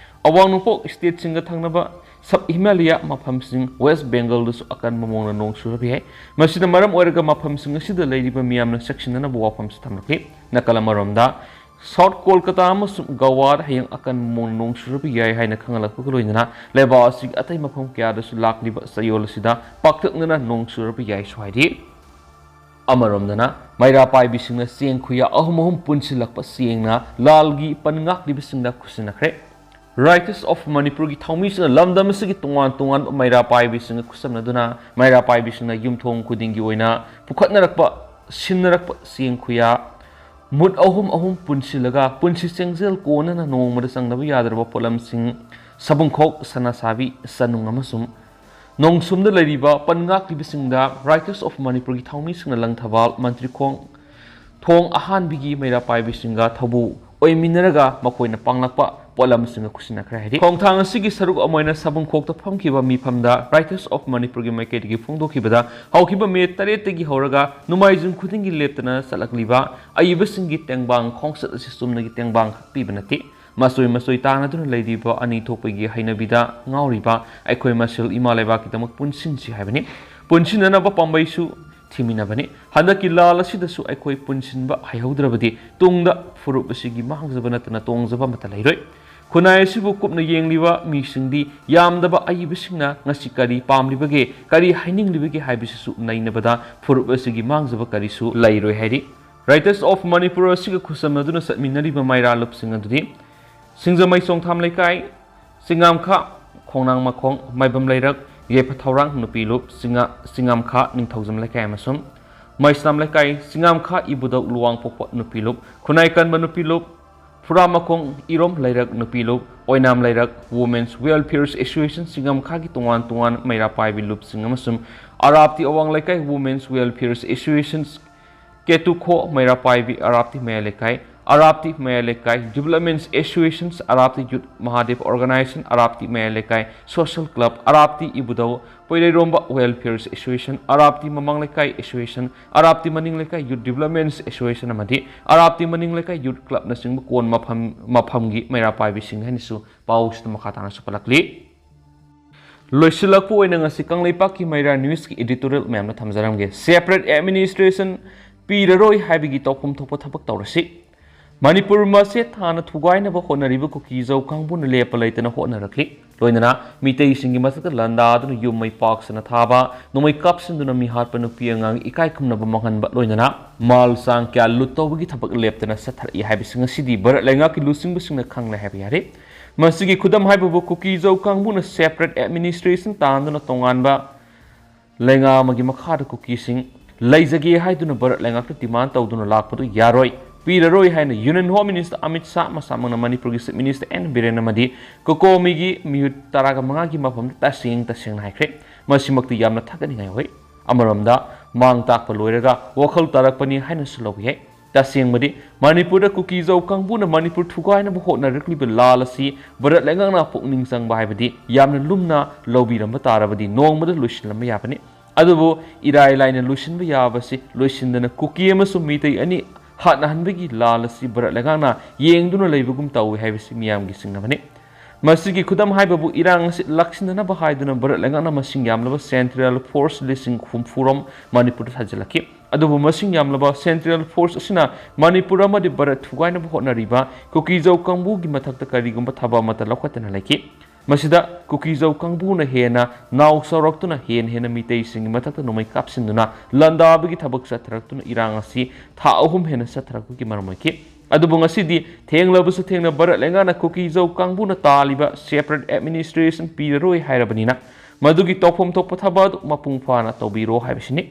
ꯑꯋꯥꯡ ꯅꯣꯡꯄꯣꯛ ꯁ꯭ꯇꯦꯠꯁꯤꯡꯒ ꯊꯪꯅꯕ ꯁꯕ ꯍꯤꯃꯥꯂꯌꯥ ꯃꯐꯝꯁꯤꯡ, ꯋꯦꯁ ꯕꯦꯡꯒꯜꯗꯁꯨ ꯑꯀꯟꯕ ꯃꯑꯣꯡꯗ ꯅꯣꯡ ꯆꯨꯔꯕ ꯌꯥꯏ꯫ ꯃꯁꯤꯅ ꯃꯔꯝ ꯑꯣꯏꯔꯒ ꯃꯐꯝꯁꯤꯡ ꯑꯁꯤꯗ ꯂꯩꯔꯤꯕ ꯃꯤꯌꯥꯝꯅ ꯆꯦꯛꯁꯤꯟꯅꯅꯕ ꯋꯥꯐꯝꯁꯨ ꯊꯝꯂꯛꯂꯤ꯫ ꯅꯥꯀꯜ ꯑꯃꯔꯣꯝꯗ, ꯁꯥꯎꯠ ꯀꯣꯜꯀꯇꯥ ꯑꯃꯁꯨꯡ ꯒꯋꯥꯗ ꯍꯌꯦꯡ ꯑꯀꯟꯕ ꯃꯑꯣꯡꯗ ꯅꯣꯡ ꯆꯨꯔꯕ ꯌꯥꯏ ꯍꯥꯏꯅ ꯈꯪꯍꯜꯂꯛꯄꯒ ꯂꯣꯏꯅꯅ ꯂꯩꯕꯥꯛ ꯑꯁꯤꯒꯤ ꯑꯇꯩ ꯃꯐꯝ ꯀꯌꯥꯗꯁꯨ ꯂꯥꯛꯂꯤꯕ ꯆꯌꯣꯜ ꯑꯁꯤꯗ ꯄꯥꯛꯇꯛꯅꯅ ꯅꯣꯡ ꯆꯨꯔꯕ ꯌꯥꯏꯁꯨ ꯍꯥꯏꯔꯤ꯫ ꯑꯃꯔꯣꯝꯗꯅ, ꯃꯩꯔꯥ ꯄꯥꯏꯕꯤꯁꯤꯡꯅ ꯆꯦꯡ ꯈꯨꯌꯥ ꯑꯍꯨꯝ ꯑꯍꯨꯝ ꯄꯨꯟꯁꯤꯜꯂꯛꯄ ꯆꯦꯡꯅ ꯂꯥꯜꯒꯤ ꯄꯟ ꯉꯥꯛꯂꯤꯕꯁꯤꯡꯗ ꯈꯨꯠꯁꯤꯟꯅꯈ꯭ꯔꯦ꯫ Writers of ꯃꯅꯤꯄꯨꯔꯒꯤ ꯊꯧꯃꯤꯁꯤꯡꯅ ꯂꯝꯗꯝ ꯑꯁꯤꯒꯤ ꯇꯣꯉꯥꯟ ꯇꯣꯉꯥꯟꯕ ꯃꯩꯔꯥ ꯄꯥꯏꯕꯤꯁꯤꯡꯒ ꯈꯨꯠꯁꯝꯅꯗꯨꯅ ꯃꯩꯔꯥ ꯄꯥꯏꯕꯤꯁꯤꯡꯅ ꯌꯨꯝꯊꯣꯡ ꯈꯨꯗꯤꯡꯒꯤ ꯑꯣꯏꯅ ꯄꯨꯈꯠꯅꯔꯛꯄ, ꯁꯤꯟꯅꯔꯛꯄ ꯆꯦꯡ ꯈꯨꯌꯥ ꯃꯨꯠ ꯑꯍꯨꯝ ꯑꯍꯨꯝ ꯄꯨꯟꯁꯤꯜꯂꯒ ꯄꯨꯟꯁꯤ ꯆꯦꯡꯖꯦꯜ ꯀꯣꯟꯅꯅ ꯅꯣꯡꯃꯗ ꯆꯪꯗꯕ ꯌꯥꯗ꯭ꯔꯕ ꯄꯣꯠꯂꯝꯁꯤꯡ, ꯁꯥꯕꯨꯡꯈꯣꯛ, ꯁꯅꯥꯁꯥꯕꯤ, ꯆꯅꯨꯡ ꯑꯃꯁꯨꯡ ꯅꯣꯡꯁꯨꯝꯗ ꯂꯩꯔꯤꯕ ꯄꯟ ꯉꯥꯛꯂꯤꯕꯁꯤꯡꯗ Writers of ꯃꯅꯤꯄꯨꯔꯒꯤ ꯊꯧꯃꯤꯁꯤꯡꯅ ꯂꯪꯊꯕꯥꯜ, ꯃꯟꯇ꯭ꯔꯤꯈꯣꯡ, ꯊꯣꯡ ꯑꯍꯥꯟꯕꯒꯤ ꯃꯩꯔꯥ ꯄꯥꯏꯕꯤꯁꯤꯡꯒ ꯊꯧꯕꯨ ꯑꯣꯏꯃꯤꯟꯅꯔꯒ ꯃꯈꯣꯏꯅ ꯄꯥꯡꯂꯛꯄ ꯄꯣꯠꯂꯝꯁꯤꯡꯒ ꯈꯨꯠꯁꯤꯟꯅꯈ꯭ꯔꯦ ꯍꯥꯏꯔꯤ꯫ ꯈꯣꯡꯊꯥꯡ ꯑꯁꯤꯒꯤ ꯁꯔꯨꯛ ꯑꯃ ꯑꯣꯏꯅ ꯁꯥꯕꯨꯡꯈꯣꯛꯇ ꯐꯝꯈꯤꯕ ꯃꯤꯐꯝꯗ Writers of ꯃꯅꯤꯄꯨꯔꯒꯤ ꯃꯥꯏꯀꯩꯗꯒꯤ ꯐꯣꯡꯗꯣꯛꯈꯤꯕꯗ, ꯍꯧꯈꯤꯕ ꯃꯦ ꯇꯔꯦꯠꯇꯒꯤ ꯍꯧꯔꯒ ꯅꯣꯡꯃꯥꯏꯖꯤꯡ ꯈꯨꯗꯤꯡꯒꯤ ꯂꯦꯞꯇꯅ ꯆꯠꯂꯛꯂꯤꯕ ꯑꯏꯕꯁꯤꯡꯒꯤ ꯇꯦꯡꯕꯥꯡ ꯈꯣꯡꯆꯠ ꯑꯁꯤ ꯆꯨꯝꯅꯒꯤ ꯇꯦꯡꯕꯥꯡ ꯈꯛ ꯄꯤꯕ ꯅꯠꯇꯦ꯫ ꯃꯆꯣꯏ ꯃꯆꯣꯏ ꯇꯥꯅꯗꯨꯅ ꯂꯩꯔꯤꯕ ꯑꯅꯤ ꯊꯣꯛꯄꯒꯤ ꯍꯩꯅꯕꯤꯗ ꯉꯥꯎꯔꯤꯕ ꯑꯩꯈꯣꯏ ꯃꯁꯦꯜ ꯏꯃꯥ ꯂꯩꯕꯥꯛꯀꯤꯗꯃꯛ ꯄꯨꯟꯁꯤꯟꯁꯤ ꯍꯥꯏꯕꯅꯤ꯫ ꯄꯨꯟꯁꯤꯟꯅꯅꯕ ꯄꯥꯝꯕꯩꯁꯨ ꯊꯤꯃꯤꯟꯅꯕꯅꯤ꯫ ꯍꯟꯗꯛꯀꯤ ꯂꯥꯜ ꯑꯁꯤꯗꯁꯨ ꯑꯩꯈꯣꯏ ꯄꯨꯟꯁꯤꯟꯕ ꯍꯩꯍꯧꯗ꯭ꯔꯕꯗꯤ ꯇꯨꯡꯗ ꯐꯨꯔꯨꯞ ꯑꯁꯤꯒꯤ ꯃꯥꯡꯖꯕ ꯅꯠꯇꯅ ꯇꯣꯡꯖꯕ ꯑꯃꯠꯇ ꯂꯩꯔꯣꯏ꯫ ꯈꯨꯟꯅꯥꯏ ꯑꯁꯤꯕꯨ ꯀꯨꯞꯅ ꯌꯦꯡꯂꯤꯕ ꯃꯤꯁꯤꯡꯗꯤ ꯌꯥꯝꯗꯕ ꯑꯏꯕꯁꯤꯡꯅ ꯉꯁꯤ ꯀꯔꯤ ꯄꯥꯝꯂꯤꯕꯒꯦ, ꯀꯔꯤ ꯍꯥꯏꯅꯤꯡꯂꯤꯕꯒꯦ ꯍꯥꯏꯕꯁꯤꯁꯨ ꯅꯩꯅꯕꯗ ꯐꯨꯔꯨꯞ ꯑꯁꯤꯒꯤ ꯃꯥꯡꯖꯕ ꯀꯔꯤꯁꯨ ꯂꯩꯔꯣꯏ ꯍꯥꯏꯔꯤ꯫ Writers of Manipur ꯑꯁꯤꯒ ꯈꯨꯠꯁꯝꯅꯗꯨꯅ ꯆꯠꯃꯤꯟꯅꯔꯤꯕ ꯃꯩꯔꯥ ꯂꯨꯞꯁꯤꯡ ꯑꯗꯨꯗꯤ ꯁꯤꯡꯖꯃꯩ ꯆꯣꯡꯊꯥꯝ ꯂꯩꯀꯥꯏ, ꯆꯤꯡꯉꯥꯝꯈꯥ, ꯈꯣꯡꯅꯥꯡ ꯃꯈꯣꯡ, ꯃꯥꯏꯕꯝ ꯂꯩꯔꯛ, ꯌꯥꯏꯐ ꯊꯧꯔꯥꯡ ꯅꯨꯄꯤ ꯂꯨꯞ, ꯆꯤꯡꯉꯥ-, ꯆꯤꯡꯉꯥꯝꯈꯥ ꯅꯤꯡꯊꯧꯖꯝ ꯂꯩꯀꯥꯏ ꯑꯃꯁꯨꯡ ꯃꯩꯁꯅꯥꯝ ꯂꯩꯀꯥꯏ, ꯆꯤꯡꯉꯥꯝꯈꯥ ꯏꯕꯨꯙꯧ ꯂꯨꯋꯥꯡꯄꯣꯛꯄ ꯅꯨꯄꯤ ꯂꯨꯞ, ꯈꯨꯟꯅꯥꯏ ꯀꯟꯕ ꯅꯨꯄꯤ ꯂꯨꯞ, ꯐꯨꯔꯥꯃꯈꯣꯡ ꯏꯔꯣꯝ ꯂꯩꯔꯛ ꯅꯨꯄꯤ ꯂꯨꯞ, ꯑꯣꯏꯅꯥꯝ ꯂꯩꯔꯛ Women's Welfare Association ꯆꯤꯡꯉꯝꯈꯥꯒꯤ ꯇꯣꯉꯥꯟ ꯇꯣꯉꯥꯟ ꯃꯩꯔꯥ ꯄꯥꯏꯕꯤ ꯂꯨꯞꯁꯤꯡ ꯑꯃꯁꯨꯡ ꯑꯔꯥꯞꯇꯤ ꯑꯋꯥꯡ ꯂꯩꯀꯥꯏ Women's Welfare Association, ꯀꯦꯇꯨꯈꯣ ꯃꯩꯔꯥ ꯄꯥꯏꯕꯤ ꯑꯔꯥꯞꯇꯤ ꯃꯌꯥꯏ ꯂꯩꯀꯥꯏ, ꯑꯔꯥꯞꯇꯤ ꯃꯌꯥꯏ ꯂꯩꯀꯥꯏ Development Associations, ꯑꯔꯥꯞꯇꯤ Youth Mahadev Organization, ꯑꯔꯥꯞꯇꯤ ꯃꯌꯥꯏ ꯂꯩꯀꯥꯏ Social Club, ꯑꯔꯥꯞꯇꯤ ꯏꯕꯨꯙꯧ ꯄꯣꯏꯔꯩꯔꯣꯝꯕ Welfare Association, ꯑꯔꯥꯞꯇꯤ ꯃꯃꯥꯡ ꯂꯩꯀꯥꯏ Association, ꯑꯔꯥꯞꯇꯤ ꯃꯅꯤꯡ ꯂꯩꯀꯥꯏ Youth Development Association ꯑꯃꯗꯤ ꯑꯔꯥꯞꯇꯤ ꯃꯅꯤꯡ ꯂꯩꯀꯥꯏ Youth Clubꯅꯆꯤꯡꯕ ꯀꯣꯟ ꯃꯐꯝ, ꯃꯐꯝꯒꯤ ꯃꯩꯔꯥ ꯄꯥꯏꯕꯤꯁꯤꯡ ꯍꯥꯏꯅꯁꯨ ꯄꯥꯎꯁꯤꯗ ꯃꯈꯥ ꯇꯥꯅꯁꯨ ꯄꯜꯂꯛꯂꯤ꯫ ꯂꯣꯏꯁꯤꯜꯂꯛꯄ ꯑꯣꯏꯅ ꯉꯁꯤ ꯀꯪꯂꯩꯄꯥꯛꯀꯤ ꯃꯩꯔꯥ Newsꯀꯤ editorial ꯃꯌꯥꯝꯅ ꯊꯝꯖꯔꯝꯒꯦ꯫ Separate administration ꯄꯤꯔꯔꯣꯏ ꯍꯥꯏꯕꯒꯤ ꯇꯧꯐꯝ ꯊꯣꯛꯄ ꯊꯕꯛ ꯇꯧꯔꯁꯤ꯫ ꯃꯅꯤꯄꯨꯔ ꯃꯆꯦꯠ ꯊꯥꯅ ꯊꯨꯒꯥꯏꯅꯕ ꯍꯣꯠꯅꯔꯤꯕ ꯀꯨꯀꯤ-ꯖꯧ ꯀꯥꯡꯕꯨꯅ ꯂꯦꯞꯄ ꯂꯩꯇꯅ ꯍꯣꯠꯅꯔꯛꯂꯤ꯫ ꯂꯣꯏꯅꯅ ꯃꯤꯇꯩꯁꯤꯡꯒꯤ ꯃꯊꯛꯇ ꯂꯥꯟꯗꯥꯗꯨꯅ ꯌꯨꯝ ꯃꯩ ꯄꯥꯛꯁꯅ ꯊꯥꯕ, ꯅꯣꯡꯃꯩ ꯀꯥꯞꯁꯤꯟꯗꯨꯅ ꯃꯤꯍꯥꯠꯄ, ꯅꯨꯄꯤ ꯑꯉꯥꯡꯒꯤ ꯏꯀꯥꯏ ꯈꯨꯝꯅꯕ ꯃꯥꯡꯍꯟꯕ, ꯂꯣꯏꯅꯅ ꯃꯥꯜ ꯆꯥꯡ ꯀꯌꯥ ꯂꯨꯠ ꯇꯧꯕꯒꯤ ꯊꯕꯛ ꯂꯦꯞꯇꯅ ꯆꯠꯊꯔꯛꯏ ꯍꯥꯏꯕꯁꯤ ꯉꯁꯤꯗꯤ ꯚꯥꯔꯠ ꯂꯩꯉꯥꯛꯀꯤ ꯂꯨꯆꯤꯡꯕꯁꯤꯡꯅ ꯈꯪꯂꯦ ꯍꯥꯏꯕ ꯌꯥꯔꯦ꯫ ꯃꯁꯤꯒꯤ ꯈꯨꯗꯝ ꯍꯥꯏꯕꯕꯨ ꯀꯨꯀꯤ-ꯖꯧ ꯀꯥꯡꯕꯨꯅ separate administration ꯇꯥꯟꯗꯨꯅ ꯇꯣꯉꯥꯟꯕ ꯂꯩꯉꯥꯛ ꯑꯃꯒꯤ ꯃꯈꯥꯗ ꯀꯨꯀꯤꯁꯤꯡ ꯂꯩꯖꯒꯦ ꯍꯥꯏꯗꯨꯅ ꯚꯥꯔꯠ ꯂꯩꯉꯥꯛꯇ demand ꯇꯧꯗꯨꯅ ꯂꯥꯛꯄꯗꯨ ꯌꯥꯔꯣꯏ, ꯄꯤꯔꯔꯣꯏ ꯍꯥꯏꯅ Union Home Minister Amit Shah, ꯃꯁꯥꯃꯛꯅ ꯃꯅꯤꯄꯨꯔꯒꯤ Chief Minister ꯑꯦꯟ ꯕꯤꯔꯦꯟ ꯑꯃꯗꯤ ꯀꯣꯀꯣꯃꯤꯒꯤ ꯃꯤꯍꯨꯠ ꯇꯔꯥꯒ ꯃꯉꯥꯒꯤ ꯃꯐꯝꯗ ꯇꯁꯦꯡ ꯇꯁꯦꯡꯅ ꯍꯥꯏꯈ꯭ꯔꯦ꯫ ꯃꯁꯤꯃꯛꯇꯤ ꯌꯥꯝꯅ ꯊꯥꯒꯠꯅꯤꯡꯉꯥꯏ ꯑꯣꯏ꯫ ꯑꯃꯔꯣꯝꯗ ꯃꯥꯡ ꯇꯥꯛꯄ ꯂꯣꯏꯔꯒ ꯋꯥꯈꯜ ꯇꯥꯔꯛꯄꯅꯤ ꯍꯥꯏꯅꯁꯨ ꯂꯧꯕ ꯌꯥꯏ꯫ ꯇꯁꯦꯡꯕꯗꯤ ꯃꯅꯤꯄꯨꯔꯗ ꯀꯨꯀꯤ-ꯖꯧ ꯀꯥꯡꯕꯨꯅ ꯃꯅꯤꯄꯨꯔ ꯊꯨꯒꯥꯏꯅꯕ ꯍꯣꯠꯅꯔꯛꯂꯤꯕ ꯂꯥꯜ ꯑꯁꯤ ꯚꯥꯔꯠ ꯂꯩꯉꯥꯛꯅ ꯄꯨꯛꯅꯤꯡ ꯆꯪꯕ ꯍꯥꯏꯕꯗꯤ ꯌꯥꯝꯅ ꯂꯨꯝꯅ ꯂꯧꯕꯤꯔꯝꯕ ꯇꯥꯔꯕꯗꯤ ꯅꯣꯡꯃꯗ ꯂꯣꯏꯁꯤꯜꯂꯝꯕ ꯌꯥꯕꯅꯤ꯫ ꯑꯗꯨꯕꯨ ꯏꯔꯥꯏ ꯂꯥꯏꯅ ꯂꯣꯏꯁꯤꯟꯕ ꯌꯥꯕꯁꯤ ꯂꯣꯏꯁꯤꯟꯗꯅ ꯀꯨꯀꯤ ꯑꯃꯁꯨꯡ ꯃꯤꯇꯩ ꯑꯅꯤ ꯍꯥꯠꯅꯍꯟꯕꯒꯤ ꯂꯥꯜ ꯑꯁꯤ ꯚꯥꯔꯠ ꯂꯩꯉꯥꯛꯅ ꯌꯦꯡꯗꯨꯅ ꯂꯩꯕꯒꯨꯝ ꯇꯧꯏ ꯍꯥꯏꯕꯁꯤ ꯃꯤꯌꯥꯝꯒꯤ ꯆꯤꯡꯅꯕꯅꯤ꯫ ꯃꯁꯤꯒꯤ ꯈꯨꯗꯝ ꯍꯥꯏꯕꯕꯨ ꯏꯔꯥꯡ ꯑꯁꯤ ꯂꯥꯛꯁꯤꯟꯅꯅꯕ ꯍꯥꯏꯗꯨꯅ ꯚꯥꯔꯠ ꯂꯩꯉꯥꯛꯅ ꯃꯁꯤꯡ ꯌꯥꯝꯂꯕ central force ꯂꯤꯁꯤꯡ ꯍꯨꯝꯐꯨ ꯔꯣꯝ ꯃꯅꯤꯄꯨꯔꯗ ꯊꯥꯖꯤꯜꯂꯛꯈꯤ꯫ ꯑꯗꯨꯕꯨ ꯃꯁꯤꯡ ꯌꯥꯝꯂꯕ ꯁꯦꯟꯇ꯭ꯔꯦꯜ ꯐꯣꯔꯁ ꯑꯁꯤꯅ ꯃꯅꯤꯄꯨꯔ ꯑꯃꯗꯤ ꯚꯥꯔꯠ ꯊꯨꯒꯥꯏꯅꯕ ꯍꯣꯠꯅꯔꯤꯕ ꯀꯨꯀꯤꯖꯧ ꯀꯥꯡꯕꯨꯒꯤ ꯃꯊꯛꯇ ꯀꯔꯤꯒꯨꯝꯕ ꯊꯕꯛ ꯑꯃꯠꯇ ꯂꯧꯈꯠꯇꯅ ꯂꯩꯈꯤ꯫ ꯃꯁꯤꯗ ꯀꯨꯀꯤꯖꯧ ꯀꯥꯡꯕꯨꯅ ꯍꯦꯟꯅ ꯅꯥꯎ ꯆꯥꯎꯔꯛꯇꯨꯅ ꯍꯦꯟꯅ ꯍꯦꯟꯅ ꯃꯤꯇꯩꯁꯤꯡꯒꯤ ꯃꯊꯛꯇ ꯅꯣꯡꯃꯩ ꯀꯥꯞꯁꯤꯟꯗꯨꯅ ꯂꯥꯟꯗꯥꯕꯒꯤ ꯊꯕꯛ ꯆꯠꯊꯔꯛꯇꯨꯅ ꯏꯔꯥꯡ ꯑꯁꯤ ꯊꯥ ꯑꯍꯨꯝ ꯍꯦꯟꯅ ꯆꯠꯊꯔꯛꯄꯒꯤ ꯃꯔꯝ ꯑꯣꯏꯈꯤ꯫ ꯑꯗꯨꯕꯨ ꯉꯁꯤꯗꯤ ꯊꯦꯡꯂꯕꯁꯨ ꯊꯦꯡꯅ ꯚꯥꯔꯠ ꯂꯩꯉꯥꯛꯅ ꯀꯨꯀꯤꯖꯧ ꯀꯥꯡꯕꯨꯅ ꯇꯥꯜꯂꯤꯕ separate administration ꯄꯤꯔꯔꯣꯏ ꯍꯥꯏꯔꯕꯅꯤꯅ ꯃꯗꯨꯒꯤ ꯇꯧꯐꯝ ꯊꯣꯛꯄ ꯊꯕꯛ ꯑꯗꯨ ꯃꯄꯨꯡ ꯐꯥꯅ ꯇꯧꯕꯤꯔꯣ ꯍꯥꯏꯕꯁꯤꯅꯤ꯫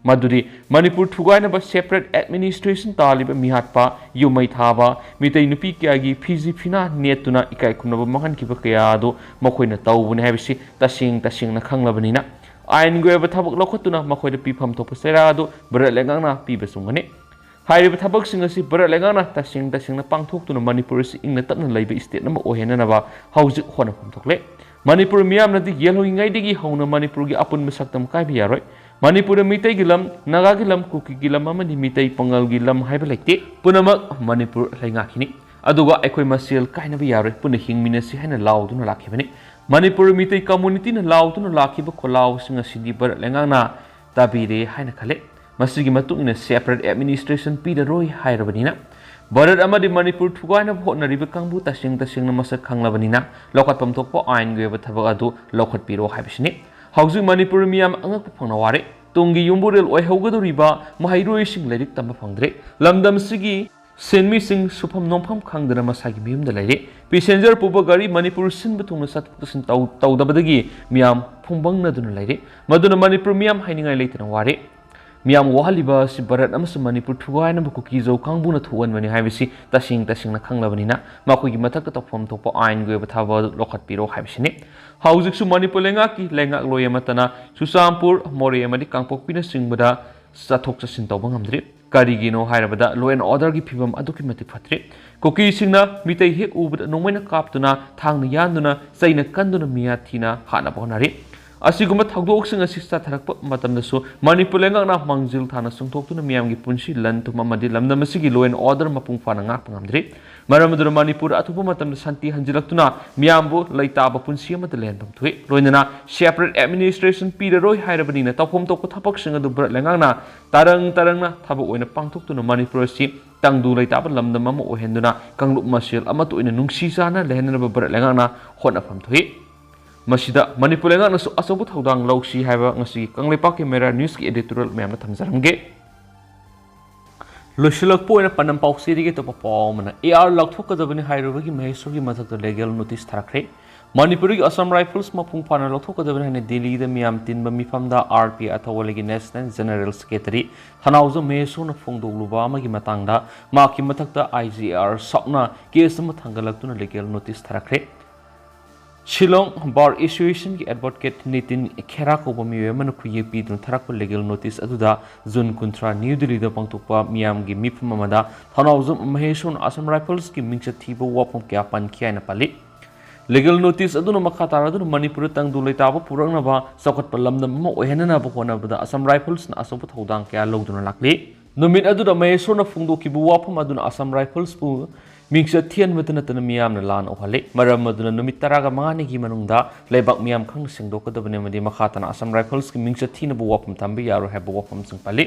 ꯃꯗꯨꯗꯤ ꯃꯅꯤꯄꯨꯔ ꯊꯨꯒꯥꯏꯅꯕ separate administration ꯇꯥꯜꯂꯤꯕ ꯃꯤꯍꯥꯠꯄ, ꯌꯨꯝꯃꯩ ꯊꯥꯕ, ꯃꯤꯇꯩ ꯅꯨꯄꯤ ꯀꯌꯥꯒꯤ ꯐꯤꯖꯤ ꯐꯤꯅꯥ ꯅꯦꯠꯇꯨꯅ ꯏꯀꯥꯏ ꯈꯨꯝꯅꯕ ꯃꯥꯡꯍꯟꯈꯤꯕ ꯀꯌꯥ ꯑꯗꯨ ꯃꯈꯣꯏꯅ ꯇꯧꯕꯅꯤ ꯍꯥꯏꯕꯁꯤ ꯇꯁꯦꯡ ꯇꯁꯦꯡꯅ ꯈꯪꯂꯕꯅꯤꯅ ꯑꯥꯏꯟꯒꯤ ꯑꯣꯏꯕ ꯊꯕꯛ ꯂꯧꯈꯠꯇꯨꯅ ꯃꯈꯣꯏꯗ ꯄꯤꯐꯝ ꯊꯣꯛꯄ ꯆꯩꯔꯥꯛ ꯑꯗꯨ ꯚꯥꯔꯠ ꯂꯩꯉꯥꯛꯅ ꯄꯤꯕ ꯆꯨꯝꯒꯅꯤ꯫ ꯍꯥꯏꯔꯤꯕ ꯊꯕꯛꯁꯤꯡ ꯑꯁꯤ ꯚꯥꯔꯠ ꯂꯩꯉꯥꯛꯅ ꯇꯁꯦꯡ ꯇꯁꯦꯡꯅ ꯄꯥꯡꯊꯣꯛꯇꯨꯅ ꯃꯅꯤꯄꯨꯔ ꯑꯁꯤ ꯏꯪꯅ ꯇꯞꯅ ꯂꯩꯕ state ꯑꯃ ꯑꯣꯏꯍꯟꯅꯅꯕ ꯍꯧꯖꯤꯛ ꯍꯣꯠꯅꯐꯝ ꯊꯣꯛꯂꯦ꯫ ꯃꯅꯤꯄꯨꯔ ꯃꯤꯌꯥꯝꯅꯗꯤ ꯌꯦꯜꯍꯧꯔꯤꯉꯩꯗꯒꯤ ꯍꯧꯅ ꯃꯅꯤꯄꯨꯔꯒꯤ ꯑꯄꯨꯟꯕ ꯁꯛꯇꯝ ꯀꯥꯏꯕ ꯌꯥꯔꯣꯏ꯫ ꯃꯅꯤꯄꯨꯔꯗ ꯃꯤꯇꯩꯒꯤ ꯂꯝ, ꯅꯥꯒꯥꯒꯤ ꯂꯝ, ꯀꯨꯀꯤꯒꯤ ꯂꯝ ꯑꯃꯗꯤ ꯃꯤꯇꯩ ꯄꯥꯉꯜꯒꯤ ꯂꯝ ꯍꯥꯏꯕ ꯂꯩꯇꯦ꯫ ꯄꯨꯝꯅꯃꯛ ꯃꯅꯤꯄꯨꯔ ꯂꯩꯉꯥꯛꯀꯤꯅꯤ꯫ ꯑꯗꯨꯒ ꯑꯩꯈꯣꯏ ꯃꯁꯦꯜ ꯀꯥꯏꯅꯕ ꯌꯥꯔꯣꯏ, ꯄꯨꯟꯅ ꯍꯤꯡꯃꯤꯟꯅꯁꯤ ꯍꯥꯏꯅ ꯂꯥꯎꯗꯨꯅ ꯂꯥꯛꯈꯤꯕꯅꯤ꯫ ꯃꯅꯤꯄꯨꯔ ꯃꯤꯇꯩ communityꯅ ꯂꯥꯎꯗꯨꯅ ꯂꯥꯛꯈꯤꯕ ꯈꯣꯜꯂꯥꯎꯁꯤꯡ ꯑꯁꯤꯗꯤ ꯚꯥꯔꯠ ꯂꯩꯉꯥꯛꯅ ꯇꯥꯕꯤꯔꯦ ꯍꯥꯏꯅ ꯈꯜꯂꯦ꯫ ꯃꯁꯤꯒꯤ ꯃꯇꯨꯡ ꯏꯟꯅ separate administration ꯄꯤꯔꯔꯣꯏ ꯍꯥꯏꯔꯕꯅꯤꯅ ꯚꯥꯔꯠ ꯑꯃꯗꯤ ꯃꯅꯤꯄꯨꯔ ꯊꯨꯒꯥꯏꯅꯕ ꯍꯣꯠꯅꯔꯤꯕ ꯀꯥꯡꯕꯨ ꯇꯁꯦꯡ ꯇꯁꯦꯡꯅ ꯃꯁꯛ ꯈꯪꯂꯕꯅꯤꯅ ꯂꯧꯈꯠꯐꯝ ꯊꯣꯛꯄ ꯑꯥꯏꯟꯒꯤ ꯑꯣꯏꯕ ꯊꯕꯛ ꯑꯗꯨ ꯂꯧꯈꯠꯄꯤꯔꯣ ꯍꯥꯏꯕꯁꯤꯅꯤ꯫ ꯍꯧꯖꯤꯛ ꯃꯅꯤꯄꯨꯔ ꯃꯤꯌꯥꯝ ꯑꯉꯛꯄ ꯐꯪꯅ ꯋꯥꯔꯦ꯫ ꯇꯨꯡꯒꯤ ꯌꯨꯝꯕꯨꯔꯦꯜ ꯑꯣꯏꯍꯧꯒꯗꯧꯔꯤꯕ ꯃꯍꯩꯔꯣꯏꯁꯤꯡ ꯂꯥꯏꯔꯤꯛ ꯇꯝꯕ ꯐꯪꯗ꯭ꯔꯦ꯫ ꯂꯝꯗꯝꯁꯤꯒꯤ ꯁꯤꯟꯃꯤꯁꯤꯡ ꯁꯨꯐꯝ ꯅꯣꯝꯐꯝ ꯈꯪꯗꯅ ꯃꯁꯥꯒꯤ ꯃꯌꯨꯝꯗ ꯂꯩꯔꯦ꯫ Passenger ꯄꯨꯕ ꯒꯥꯔꯤ ꯃꯅꯤꯄꯨꯔ ꯁꯤꯟꯕ ꯊꯨꯡꯅ ꯆꯠꯊꯣꯛ ꯆꯠꯁꯤꯟ ꯇꯧ-, ꯇꯧꯗꯕꯗꯒꯤ ꯃꯤꯌꯥꯝ ꯐꯨꯡꯕꯪꯅꯗꯨꯅ ꯂꯩꯔꯦ꯫ ꯃꯗꯨꯅ ꯃꯅꯤꯄꯨꯔ ꯃꯤꯌꯥꯝ ꯍꯥꯏꯅꯤꯡꯉꯥꯏ ꯂꯩꯇꯅ ꯋꯥꯔꯦ꯫ ꯃꯤꯌꯥꯝ ꯋꯥꯍꯜꯂꯤꯕ ꯑꯁꯤ ꯚꯥꯔꯠ ꯑꯃꯁꯨꯡ ꯃꯅꯤꯄꯨꯔ ꯊꯨꯒꯥꯏꯅꯕ ꯀꯨꯀꯤꯖꯧ ꯀꯥꯡꯕꯨꯅ ꯊꯣꯛꯍꯟꯕꯅꯤ ꯍꯥꯏꯕꯁꯤ ꯇꯁꯦꯡ ꯇꯁꯦꯡꯅ ꯈꯪꯂꯕꯅꯤꯅ ꯃꯈꯣꯏꯒꯤ ꯃꯊꯛꯇ ꯇꯧꯐꯝ ꯊꯣꯛꯄ ꯑꯥꯏꯟꯒꯤ ꯑꯣꯏꯕ ꯊꯕꯛ ꯑꯗꯨ ꯂꯧꯈꯠꯄꯤꯔꯣ ꯍꯥꯏꯕꯁꯤꯅꯤ꯫ ꯍꯧꯖꯤꯛꯁꯨ ꯃꯅꯤꯄꯨꯔ ꯂꯩꯉꯥꯛꯀꯤ ꯂꯩꯉꯥꯛꯂꯣꯏ ꯑꯃꯠꯇꯅ ꯆꯨꯔꯆꯥꯟꯄꯨꯔ, ꯃꯣꯔꯦ ꯑꯃꯗꯤ ꯀꯥꯡꯄꯣꯛꯄꯤꯅꯆꯤꯡꯕꯗ ꯆꯠꯊꯣꯛ ꯆꯠꯁꯤꯟ ꯇꯧꯕ ꯉꯝꯗ꯭ꯔꯤ꯫ ꯀꯔꯤꯒꯤꯅꯣ ꯍꯥꯏꯔꯕꯗ law and orderꯒꯤ ꯐꯤꯕꯝ ꯑꯗꯨꯛꯀꯤ ꯃꯇꯤꯛ ꯐꯠꯇ꯭ꯔꯤ꯫ ꯀꯨꯀꯤꯁꯤꯡꯅ ꯃꯤꯇꯩ ꯍꯦꯛ ꯎꯕꯗ ꯅꯣꯡꯃꯩꯅ ꯀꯥꯞꯇꯨꯅ, ꯊꯥꯡꯅ ꯌꯥꯟꯗꯨꯅ, ꯆꯩꯅ ꯀꯟꯗꯨꯅ ꯃꯤꯌꯥ ꯊꯤꯅ ꯍꯥꯠꯅꯕ ꯍꯣꯠꯅꯔꯤ꯫ ꯑꯁꯤꯒꯨꯝꯕ ꯊꯧꯗꯣꯛꯁꯤꯡ ꯑꯁꯤ ꯆꯠꯊꯔꯛꯄ ꯃꯇꯝꯗꯁꯨ ꯃꯅꯤꯄꯨꯔ ꯂꯩꯉꯥꯛꯅ ꯃꯥꯡꯖꯤꯜ ꯊꯥꯅ ꯆꯣꯡꯊꯣꯛꯇꯨꯅ ꯃꯤꯌꯥꯝꯒꯤ ꯄꯨꯟꯁꯤ, ꯂꯟ ꯊꯨꯝ ꯑꯃꯗꯤ ꯂꯝꯗꯝ ꯑꯁꯤꯒꯤ law and order ꯃꯄꯨꯡ ꯐꯥꯅ ꯉꯥꯛꯄ ꯉꯝꯗ꯭ꯔꯤ꯫ ꯃꯔꯝ ꯑꯗꯨꯅ ꯃꯅꯤꯄꯨꯔ ꯑꯊꯨꯕ ꯃꯇꯝꯗ ꯁꯥꯟꯇꯤ ꯍꯟꯖꯤꯜꯂꯛꯇꯨꯅ ꯃꯤꯌꯥꯝꯕꯨ ꯂꯩꯇꯥꯕ ꯄꯨꯟꯁꯤ ꯑꯃꯗ ꯂꯦꯟꯐꯝ ꯊꯣꯛꯏ꯫ ꯂꯣꯏꯅꯅ separate administration ꯄꯤꯔꯔꯣꯏ ꯍꯥꯏꯔꯕꯅꯤꯅ ꯇꯧꯐꯝ ꯊꯣꯛꯄ ꯊꯕꯛꯁꯤꯡ ꯑꯗꯨ ꯚꯥꯔꯠ ꯂꯩꯉꯥꯛꯅ ꯇꯔꯪ ꯇꯔꯪꯅ ꯊꯕꯛ ꯑꯣꯏꯅ ꯄꯥꯡꯊꯣꯛꯇꯨꯅ ꯃꯅꯤꯄꯨꯔ ꯑꯁꯤ ꯇꯪꯗꯨ ꯂꯩꯇꯥꯕ ꯂꯝꯗꯝ ꯑꯃ ꯑꯣꯏꯍꯟꯗꯨꯅ ꯀꯥꯡꯂꯨꯞ ꯃꯁꯦꯜ ꯑꯃꯠꯇ ꯑꯣꯏꯅ ꯅꯨꯡꯁꯤ ꯆꯥꯟꯅ ꯂꯩꯍꯟꯅꯕ ꯚꯥꯔꯠ ꯂꯩꯉꯥꯛꯅ ꯍꯣꯠꯅꯐꯝ ꯊꯣꯛꯏ꯫ ꯃꯁꯤꯗ ꯃꯅꯤꯄꯨꯔ ꯂꯩꯉꯥꯛꯅꯁꯨ ꯑꯆꯧꯕ ꯊꯧꯗꯥꯡ ꯂꯧꯁꯤ ꯍꯥꯏꯕ ꯉꯁꯤꯒꯤ ꯀꯪꯂꯩꯄꯥꯛꯀꯤ ꯃꯤꯔꯥꯔ ꯅ꯭ꯌꯨꯁꯀꯤ editorial ꯃꯌꯥꯝꯗ ꯊꯝꯖꯔꯝꯒꯦ꯫ ꯂꯣꯏꯁꯤꯜꯂꯛꯄ ꯑꯣꯏꯅ ꯄꯥꯟꯗꯝ ꯄꯥꯎꯆꯦꯗꯒꯤ ꯑꯇꯣꯞꯄ ꯄꯥꯎ ꯑꯃꯅ, AR ꯂꯧꯊꯣꯛꯀꯗꯕꯅꯤ ꯍꯥꯏꯔꯨꯕꯒꯤ ꯃꯍꯦꯁꯣꯔꯒꯤ ꯃꯊꯛꯇ legal notice ꯊꯥꯔꯛꯈ꯭ꯔꯦ꯫ ꯃꯅꯤꯄꯨꯔꯒꯤ Assam Rifles ꯃꯄꯨꯡ ꯐꯥꯅ ꯂꯧꯊꯣꯛꯀꯗꯕꯅꯤ ꯍꯥꯏꯅ ꯗꯤꯜꯂꯤꯗ ꯃꯤꯌꯥꯝ ꯇꯤꯟꯕ ꯃꯤꯐꯝꯗ RP ꯑꯊꯧꯕꯂꯒꯤ National General Secretary ꯊꯅꯥꯎꯖꯝ ꯃꯍꯦꯁꯣꯔꯅ ꯐꯣꯡꯗꯣꯛꯂꯨꯕ ꯑꯃꯒꯤ ꯃꯇꯥꯡꯗ ꯃꯍꯥꯛꯀꯤ ꯃꯊꯛꯇ IGR ꯁꯥꯎꯠꯅ case ꯑꯃ ꯊꯥꯡꯒꯠꯂꯛꯇꯨꯅ legal notice ꯊꯥꯔꯛꯈ꯭ꯔꯦ꯫ ꯁꯤꯂꯣꯡ ꯕꯥꯔ ꯑꯦꯁꯣꯁꯤꯌꯦꯁꯟꯒꯤ advocate ꯅꯤꯇꯤꯟ ꯈꯦꯔꯥ ꯀꯧꯕ ꯃꯤꯑꯣꯏ ꯑꯃꯅ ꯈꯨꯌꯦꯛ ꯄꯤꯗꯨꯅ ꯊꯥꯔꯛꯄ legal notice ꯑꯗꯨꯗ ꯖꯨꯟ ꯀꯨꯟꯊ꯭ꯔꯥ ꯅ꯭ꯌꯨ ꯗꯤꯜꯂꯤꯗ ꯄꯥꯡꯊꯣꯛꯄ ꯃꯤꯌꯥꯝꯒꯤ ꯃꯤꯐꯝ ꯑꯃꯗ ꯊꯧꯅꯥꯎꯖꯝ ꯃꯍꯦꯁꯣꯔꯅ Assam Riflesꯀꯤ ꯃꯤꯡꯆꯠ ꯊꯤꯕ ꯋꯥꯐꯝ ꯀꯌꯥ ꯄꯟꯈꯤ ꯍꯥꯏꯅ ꯄꯜꯂꯤ꯫ Legal notice ꯑꯗꯨꯅ ꯃꯈꯥ ꯇꯥꯔꯗꯨꯅ ꯃꯅꯤꯄꯨꯔꯗ ꯇꯪꯗꯨ ꯂꯩꯇꯥꯕ ꯄꯨꯔꯛꯅꯕ ꯆꯥꯎꯈꯠꯄ ꯂꯝꯗꯝ ꯑꯃ ꯑꯣꯏꯍꯟꯅꯅꯕ ꯍꯣꯠꯅꯕꯗ Assam Riflesꯅ ꯑꯆꯧꯕ ꯊꯧꯗꯥꯡ ꯀꯌꯥ ꯂꯧꯗꯨꯅ ꯂꯥꯛꯂꯤ꯫ ꯅꯨꯃꯤꯠ ꯑꯗꯨꯗ ꯃꯍꯦꯁꯣꯔꯅ ꯐꯣꯡꯗꯣꯛꯈꯤꯕ ꯋꯥꯐꯝ ꯑꯗꯨꯅ Assam Riflesꯄꯨ ꯃꯤꯡꯆꯠ ꯊꯤꯍꯟꯕꯇ ꯅꯠꯇꯅ ꯃꯤꯌꯥꯝꯅ ꯂꯥꯟ ꯎꯍꯜꯂꯤ꯫ ꯃꯔꯝ ꯑꯗꯨꯅ ꯅꯨꯃꯤꯠ ꯇꯔꯥꯒ ꯃꯉꯥꯅꯤꯒꯤ ꯃꯅꯨꯡꯗ ꯂꯩꯕꯥꯛ ꯃꯤꯌꯥꯝ ꯈꯪꯅ ꯁꯦꯡꯗꯣꯛꯀꯗꯕꯅꯤ ꯑꯃꯗꯤ ꯃꯈꯥ ꯇꯥꯅ Assam Riflesꯀꯤ ꯃꯤꯡꯆꯠ ꯊꯤꯅꯕ ꯋꯥꯐꯝ ꯊꯝꯕ ꯌꯥꯔꯣꯏ ꯍꯥꯏꯕ ꯋꯥꯐꯝꯁꯤꯡ ꯄꯜꯂꯤ꯫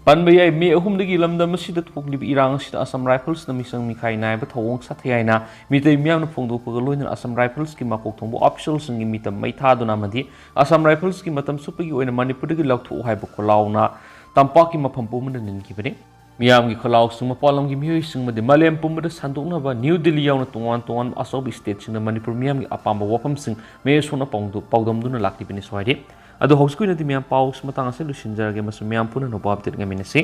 ꯄꯟꯕ ꯌꯥꯏ, ꯃꯦ ꯑꯍꯨꯝꯗꯒꯤ ꯂꯝꯗꯝ ꯑꯁꯤꯗ ꯊꯣꯛꯂꯤꯕ ꯏꯔꯥꯡ ꯑꯁꯤꯗ Assam Riflesꯅ ꯃꯤꯆꯪ ꯃꯤꯈꯥꯏ ꯅꯥꯏꯕ ꯊꯧꯑꯣꯡ ꯁꯥꯊꯤ ꯍꯥꯏꯅ ꯃꯤꯇꯩ ꯃꯤꯌꯥꯝꯅ ꯐꯣꯡꯗꯣꯛꯄꯒ ꯂꯣꯏꯅꯅ Assam Riflesꯀꯤ ꯃꯀꯣꯛ ꯊꯣꯡꯕ officialꯁꯤꯡꯒꯤ ꯃꯤꯇꯝ ꯃꯩ ꯊꯥꯗꯨꯅ ꯑꯃꯗꯤ Assam Riflesꯀꯤ ꯃꯇꯝ ꯆꯨꯞꯄꯒꯤ ꯑꯣꯏꯅ ꯃꯅꯤꯄꯨꯔꯗꯒꯤ ꯂꯧꯊꯣꯛꯎ ꯍꯥꯏꯕ ꯈꯣꯜꯂꯥꯎꯅ ꯇꯝꯄꯥꯛꯀꯤ ꯃꯐꯝ ꯄꯨꯝꯕꯗ ꯅꯤꯟꯈꯤꯕꯅꯤ꯫ ꯃꯤꯌꯥꯝꯒꯤ ꯈꯣꯜꯂꯥꯎꯁꯤꯡ ꯃꯄꯥꯟ ꯂꯝꯒꯤ ꯃꯤꯑꯣꯏꯁꯤꯡ ꯑꯃꯗꯤ ꯃꯥꯂꯦꯝ ꯄꯨꯝꯕꯗ ꯁꯟꯗꯣꯛꯅꯕ ꯅ꯭ꯌꯨ ꯗꯤꯜꯂꯤ ꯌꯥꯎꯅ ꯇꯣꯉꯥꯟ ꯇꯣꯉꯥꯟꯕ ꯑꯆꯧꯕ stateꯁꯤꯡꯗ ꯃꯅꯤꯄꯨꯔ ꯃꯤꯌꯥꯝꯒꯤ ꯑꯄꯥꯝꯕ ꯋꯥꯐꯝꯁꯤꯡ ꯃꯍꯦꯁꯣꯔꯅ ꯄꯥꯎꯗ-, ꯄꯥꯎꯗꯝꯗꯨꯅ ꯂꯥꯛꯂꯤꯕꯅꯤ ꯁ꯭ꯋꯥꯏꯗꯤ꯫ ꯑꯗꯣ ꯍꯧꯖꯤꯛꯀꯤ ꯑꯣꯏꯅꯗꯤ ꯃꯌꯥꯝ ꯄꯥꯎꯁꯤ ꯃꯇꯥꯡ ꯑꯁꯤꯗ ꯂꯣꯏꯁꯤꯟꯖꯔꯒꯦ ꯑꯃꯁꯨꯡ ꯃꯌꯥꯝ ꯄꯨꯟꯅ ꯑꯅꯧꯕ update ꯉꯥꯏꯃꯤꯟꯅꯁꯤ꯫